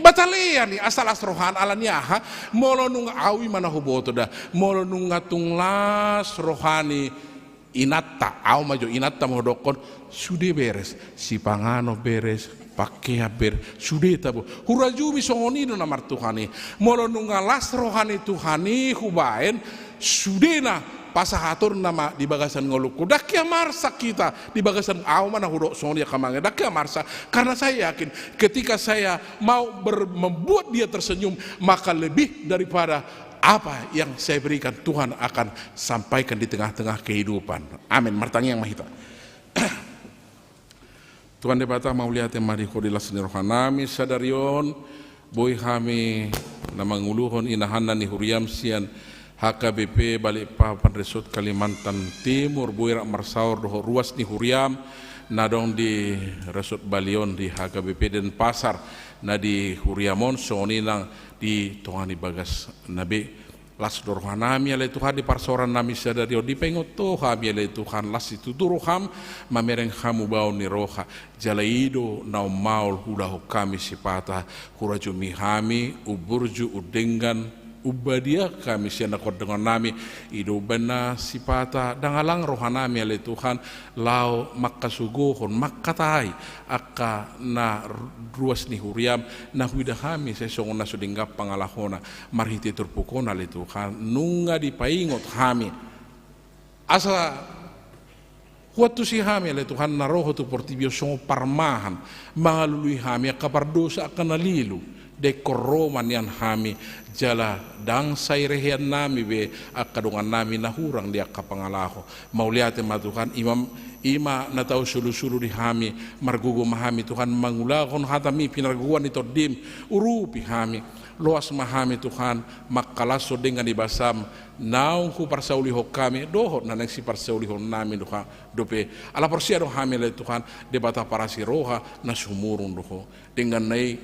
Batalean i asa las rohana ala ni aha? Molo nunga, ahu i ma na huboto da. Molo nunga tung las roha ni inanta, ahu ma jo inanta ma hudokkon, sude beres, sipanganon beres, pakean beres, sude tabo. Hurajumi songon i do na martuhan i. Molo nunga las roha ni Tuhan i hubaen, sudena pasahatorna ma di bagasan ngolungku. Ndang hea marsak hita di bagasan, ahu ma na hudok songon i angka amang inang, ndang hea marsak. Karena saya yakin ketika saya mau ber-, membuat dia tersenyum, maka lebih daripada apa yang saya berikan, Tuhan akan sampaikan di tengah-tengah kehidupan. Amin. Martangiang ma hita. Tuhan Debata, mauliate ma di Ho di las ni rohanami sadari on, boi hami na manguluhon inahanna ni huriam sian H K B P Balikpapan Resort Kalimantan Timur, boi rap marsaor dohot ruas ni huriam na adong di Resort Bali on, di H K B P Denpasar, na di huriam on, songon i nang di tonga ni bagasna be. Las do rohanami ale Tuhan di parsaorannami sadari on, dipaingot Ho hami ale Tuhan, las situtu roham mamereng hamubaon ni roha. Jala i do naung maol huulahon hami sipata, hurajumi hami, umburju, undenggan, umbadia hami sian na hudengganonnami. I do umbahen na sipata ndang alang rohanami ale Tuhan, laho mangkasogohon, mangkatai angka na ruas ni huriam, na huida hami sai songon na so denggan pangalahona, marhite turpuk on ale Tuhan, nunga dipaingot hami. Asa huantusi hami ale Tuhan na ro Ho tu portibi on songon parmahan, mangalului hami angka pardosa, angka na lilu. Dengkon ro ma nian hami, jala ndang sai reheannami be angka dongannami na hurang di angka pangalaho. Mauliate ma Tuhan, i ma, i ma na tau sulusulu di hami, margogo ma hami Tuhan mangulahon hatami pinargogoan ni Tondim, urupi hami, loas ma hami Tuhan, mangkalashon denggan ni basam, naung huparsaulihon hami, dohot na naeng siparsaulihonnami dope, ala porsea do hami ale Tuhan, Debata parasi roha na sumurung do Ho. Denggan na i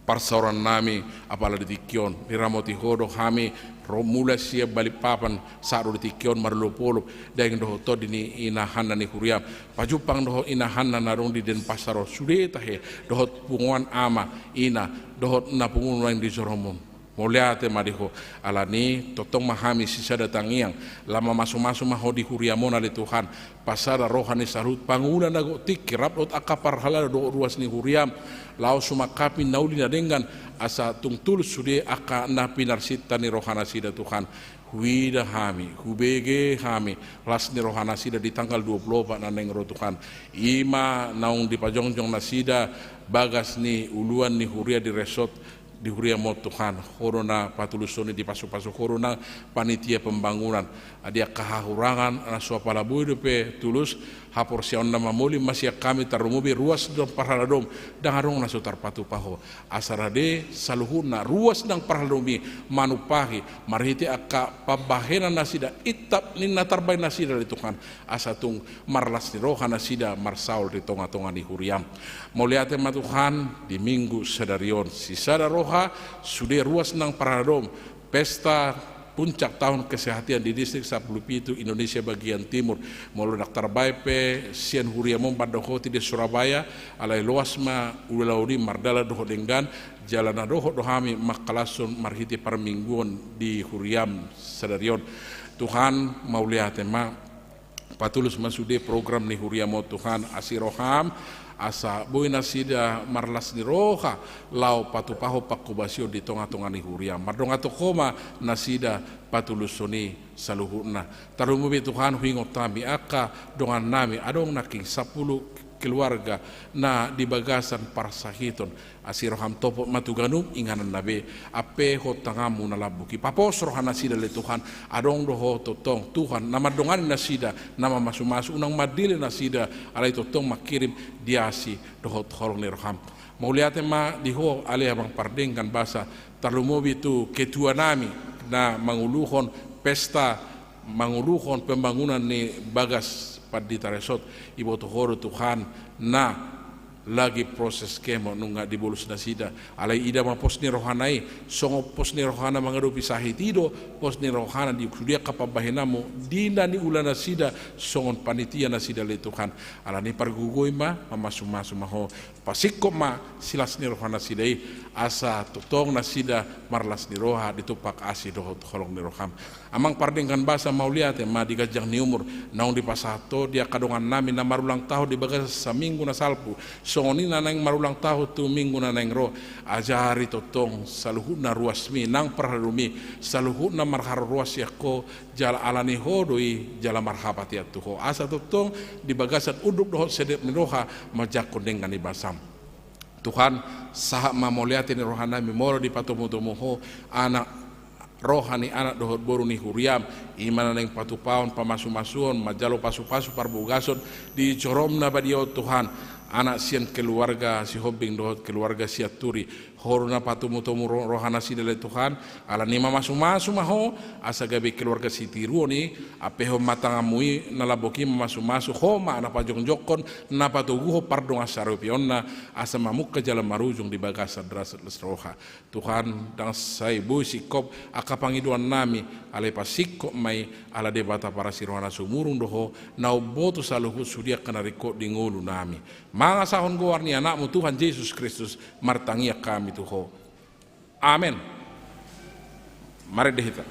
parsaorannami, apala di tingki on, diramoti Ho do hami, ro mula sian Balikpapan, sahat do di tingki on marolopolop, daging dohot tondi ni inahanna ni huriam, pajumpang dohot inahanna na adong di Denpasar on, sude tahe, dohot punguan ama, ina, dohot na pungu nuaeng di joroMon. Mauliate ma di Ho, ala ni i tongtong ma hami sisada tangiang, laho mamasumasu ma Ho di huriaMon ale Tuhan, pasada roha ni saluhut pangula na gok tingki, rap dohot angka parhalado dohot ruas ni huriam, laho sumangkapi na uli na denggan, asa tung tulus sude angka na pinarsinta ni rohanasida Tuhan. Huida hami, hubege hami, las ni rohanasida di tanggal dua puluh opat na naeng ro Tuhan. I ma naung dipajongjong nasida bagas ni uluan ni huria di resort di huriam on Tuhan, Ho do na patulushon i, dipasupasu Ho do na panitia pembangunan. Di angka hahurangan na so apala boi dope tulus, haporseaon na mamoli ma sian hami, tarlumobi ruas nang parhaladom, ndang adong na so tarpatupa Ho. Asa rade saluhutna ruas nang parhaladom i manumpahi, marhite angka pambahenan nasida, intap ni na tarbahen nasida ale Tuhan, asa tung marlas ni roha nasida marsaor di tongatonga ni huriam. Mauliate ma Tuhan, di Minggu sadari on sisada roha, sude ruas nang parhaladom, pesta puncak tahun kesehatan di Distrik Sampulu Pitu Indonesia bagian Timur. Molo ndang tarbahen pe sian huriam on mandohoti di Surabaya, alai loas ma ulaon i mardalan dohot denggan, jala na dohot do hami mangkalashon marhite parmingguon di huriam sadari on. Tuhan, mauliate ma, patulus ma sude program ni huriam on Tuhan, asi roham, asa boi nasida marlas ni roha laho patupahon pangkobasion di tongatonga ni huriam. Mardongan tu Ho ma nasida patulushon i saluhutna. Tarlumobi Tuhan, huingot hami angka dongannami adong nangkin sampulu keluarga na di bagasan parsahiton. Asi roham, topot ma tu ganup ingananna be, ampe hot tanganmu na lambok i. Papos roha nasida ale Tuhan, adong do Ho tongtong Tuhan na mandongani nasida, na mamasumasu, unang mandele nasida, alai tongtong mangkirim di asi dohot holong ni roham. Mauliate ma di Ho ale Amang pardenggan basa, tarlumobi tu ketuanami na manguluhon pesta, manguluhon pembangunan ni bagas pandita resort. Iboto Ho do Tuhan na lagi proses kemo nunga dibolus nasida. Alai ida ma pos ni rohana i, songon pos ni rohana mangadopi sahit i do pos ni rohana di sude angka pambahenanmu di na niula nasida songon panitia nasida ale Tuhan. Alani i pargogoi ma, mamasumasu ma Ho, pasingkop ma silas ni roha nasida i, asa tongtong nasida marlas ni roha ditumpak asi dohot holong ni roham. Amang pardenggan basa, mauliate ma di ganjang ni umur naung dipasahat Ho di angka dongannami na marulang tahun di bagasan saminggu na salpu, songon i na naeng marulang tahun tu minggu na naeng ro. Ajari tongtong saluhutna ruasmi nang parhaladom i, saluhutna marharoroan sian Ho, jala alani Ho do i, jala marhapatean tu Ho, asa tongtong di bagasan unduk dohot sedap ni roha manjangkon denggan ni basam. Tuhan, sahat ma mauliate ni rohanami molo dipatomutomu Ho anak, roha ni anak dohot boru ni huriam, i ma na naeng patupahon pamasumasuon, manjalo pasupasu parbogason di joroM na badia on Tuhan, anak sian keluarga Sihombing dohot keluarga Sianturi. Ho do na patomutomu ro-, rohanasida ale Tuhan, alani i mamasumasu ma Ho, asa gabe keluarga sitiruon i, ampehon ma tanganmu i na lambok i mamasumasu, Ho ma na pajongjongkon, na patoguhon pardongansaripeonna, asa mamungka jala marujung di bagasan las roha. Tuhan, ndang sai boi singkop angka pangidoannami, alai pasingkop ma i, ala Debata parasi roha na sumurung do Ho, na umboto saluhut sude angka na ringkot di ngolunami. Mangasahon goar ni AnakMu Tuhan Jesus Kristus, martangiang hami tu Ho. Amen. Marende hita.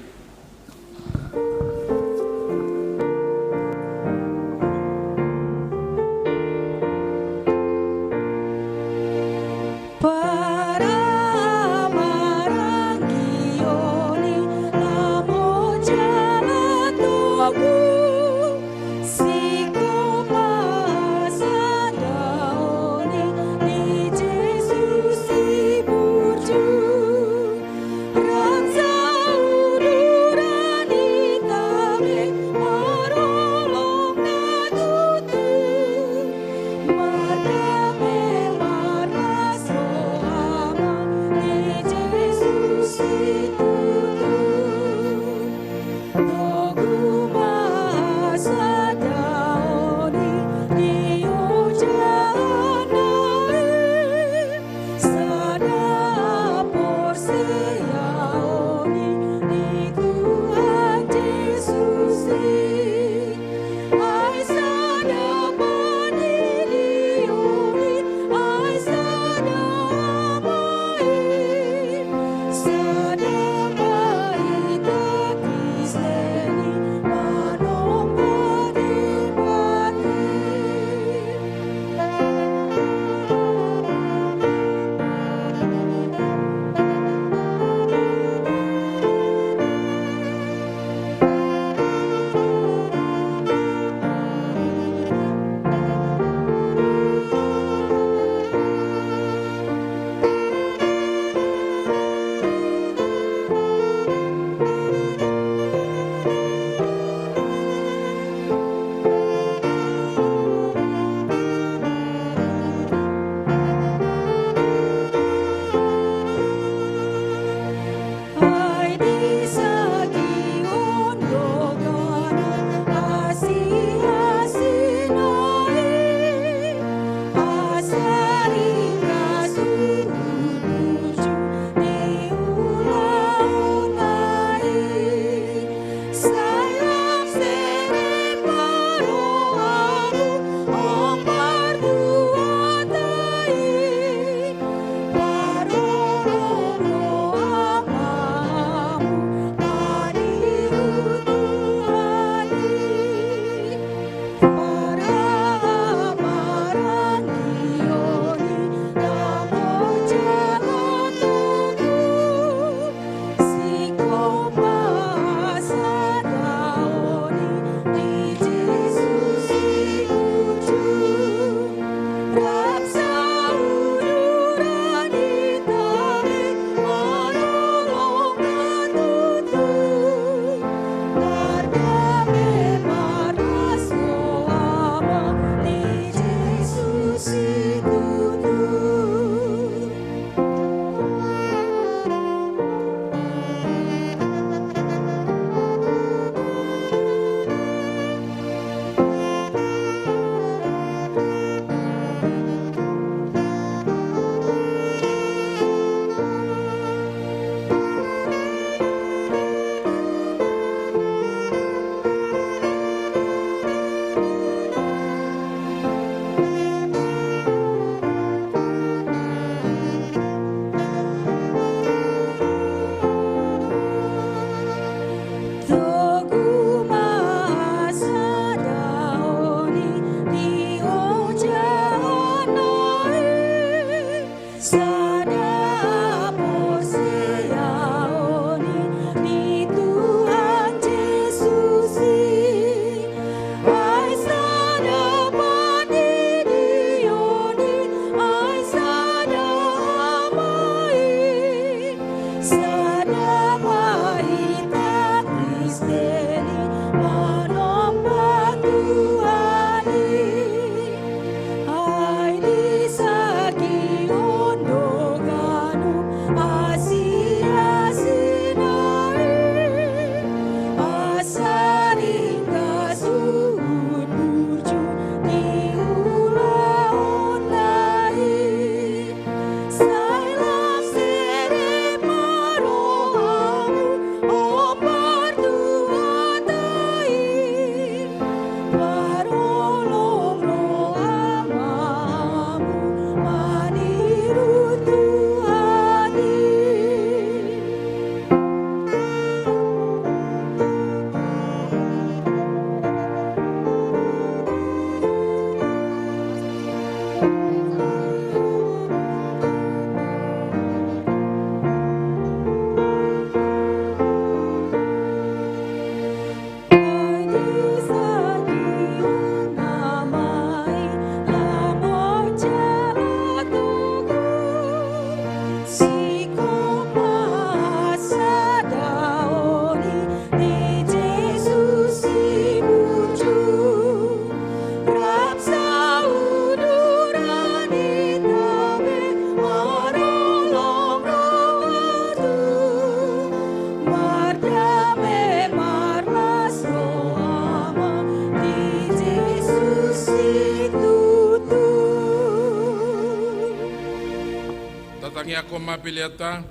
Ia koma peleanta,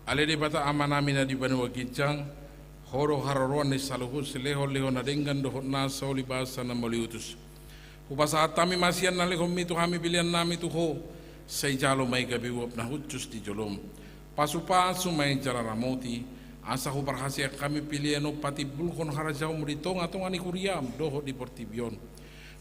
ale Debata Amanami na di banua ginjang, Ho do haroroan ni saluhut silehon-lehon na denggan dohot nasa uli basa na mauliutus. Hupasahat hami ma sian na lehonmi tu hami peleannami tu Ho, sai jalo ma i gabe uap na hushus di jolom. Pasu-pasu ma i jala ramoti, asa huparhaseang hami pelean on patimbulhon harajaonmu di tonga-tonga ni huriam dohot di portibi on.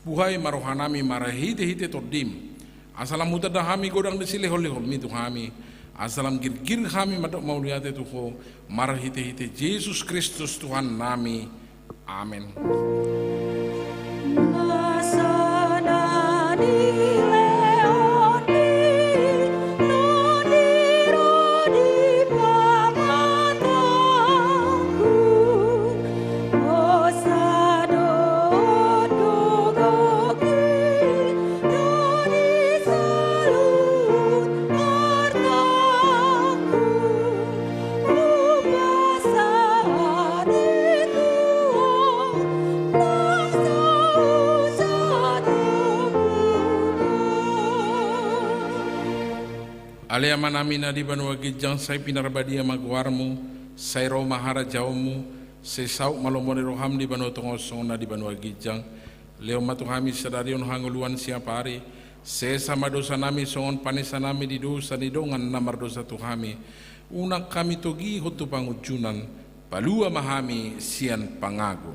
Buhai ma rohanami marhite-hite Tondim, asa lam hutanda hami godang ni silehon-lehonmi tu hami, asa lam girgir hami mandok mauliate tu Ho, marhite-hite Jesus Kristus Tuhannami. Amen. Ale Amanami na di banua ginjang, sai pinarbadia ma goarmu, sai ro ma harajaonmu, sai saut ma lomo ni roham di banua tonga on songon na di banua ginjang. Lehon ma tu hami sadari on hangoluan siapari, sesa ma dosanami songon panesanami di dosa ni dongan na mardosa tu hami. Unang hami togihon tu pangunjunan, palua ma hami sian pangago.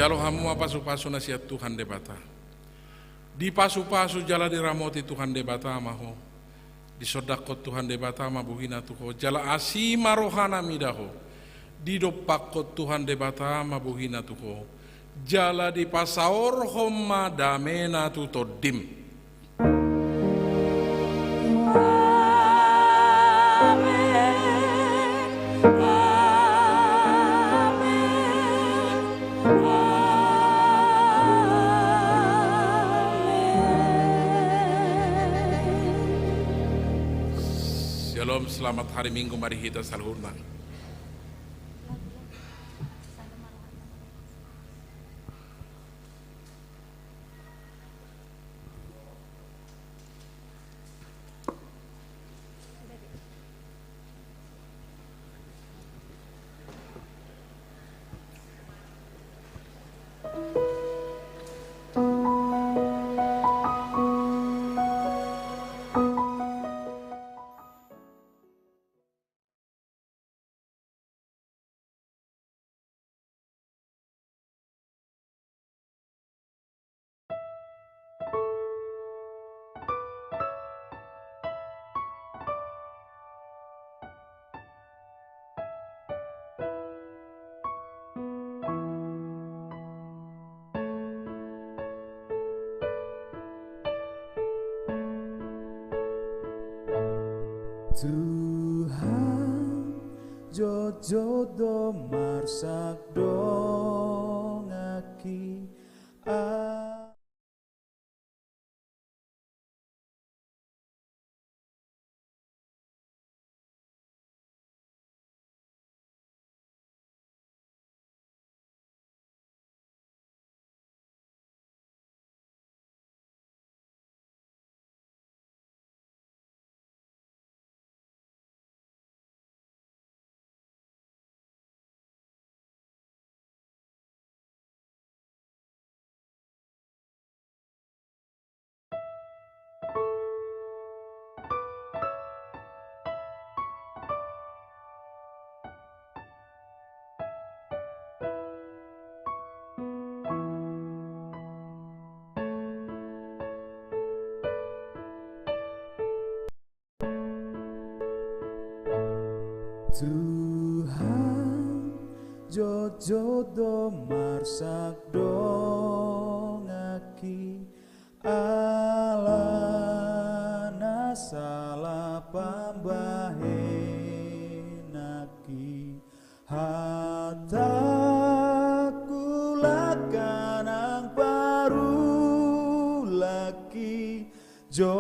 Jalo hamu ma pasu-pasu na sian Tuhan Debata. Dipasu-pasu jala diramoti Tuhan Debata ma ho. Disondangkon Tuhan Debata ma bohina tu ho, jala asi ma rohana mida ho. Didompakkon Tuhan Debata ma bohina tu ho, jala dipasaorhon ma damena tu tondim. Amen. Amen. Amen. Shalom, selamat hari Minggu ma di hita saluhutna. Tuhan, jotjot do marsak donganki. A- Tuhan, Jotjot do marsak donganki, ala na sala pambahenanki. Hatangku, langka nang parulangki, jo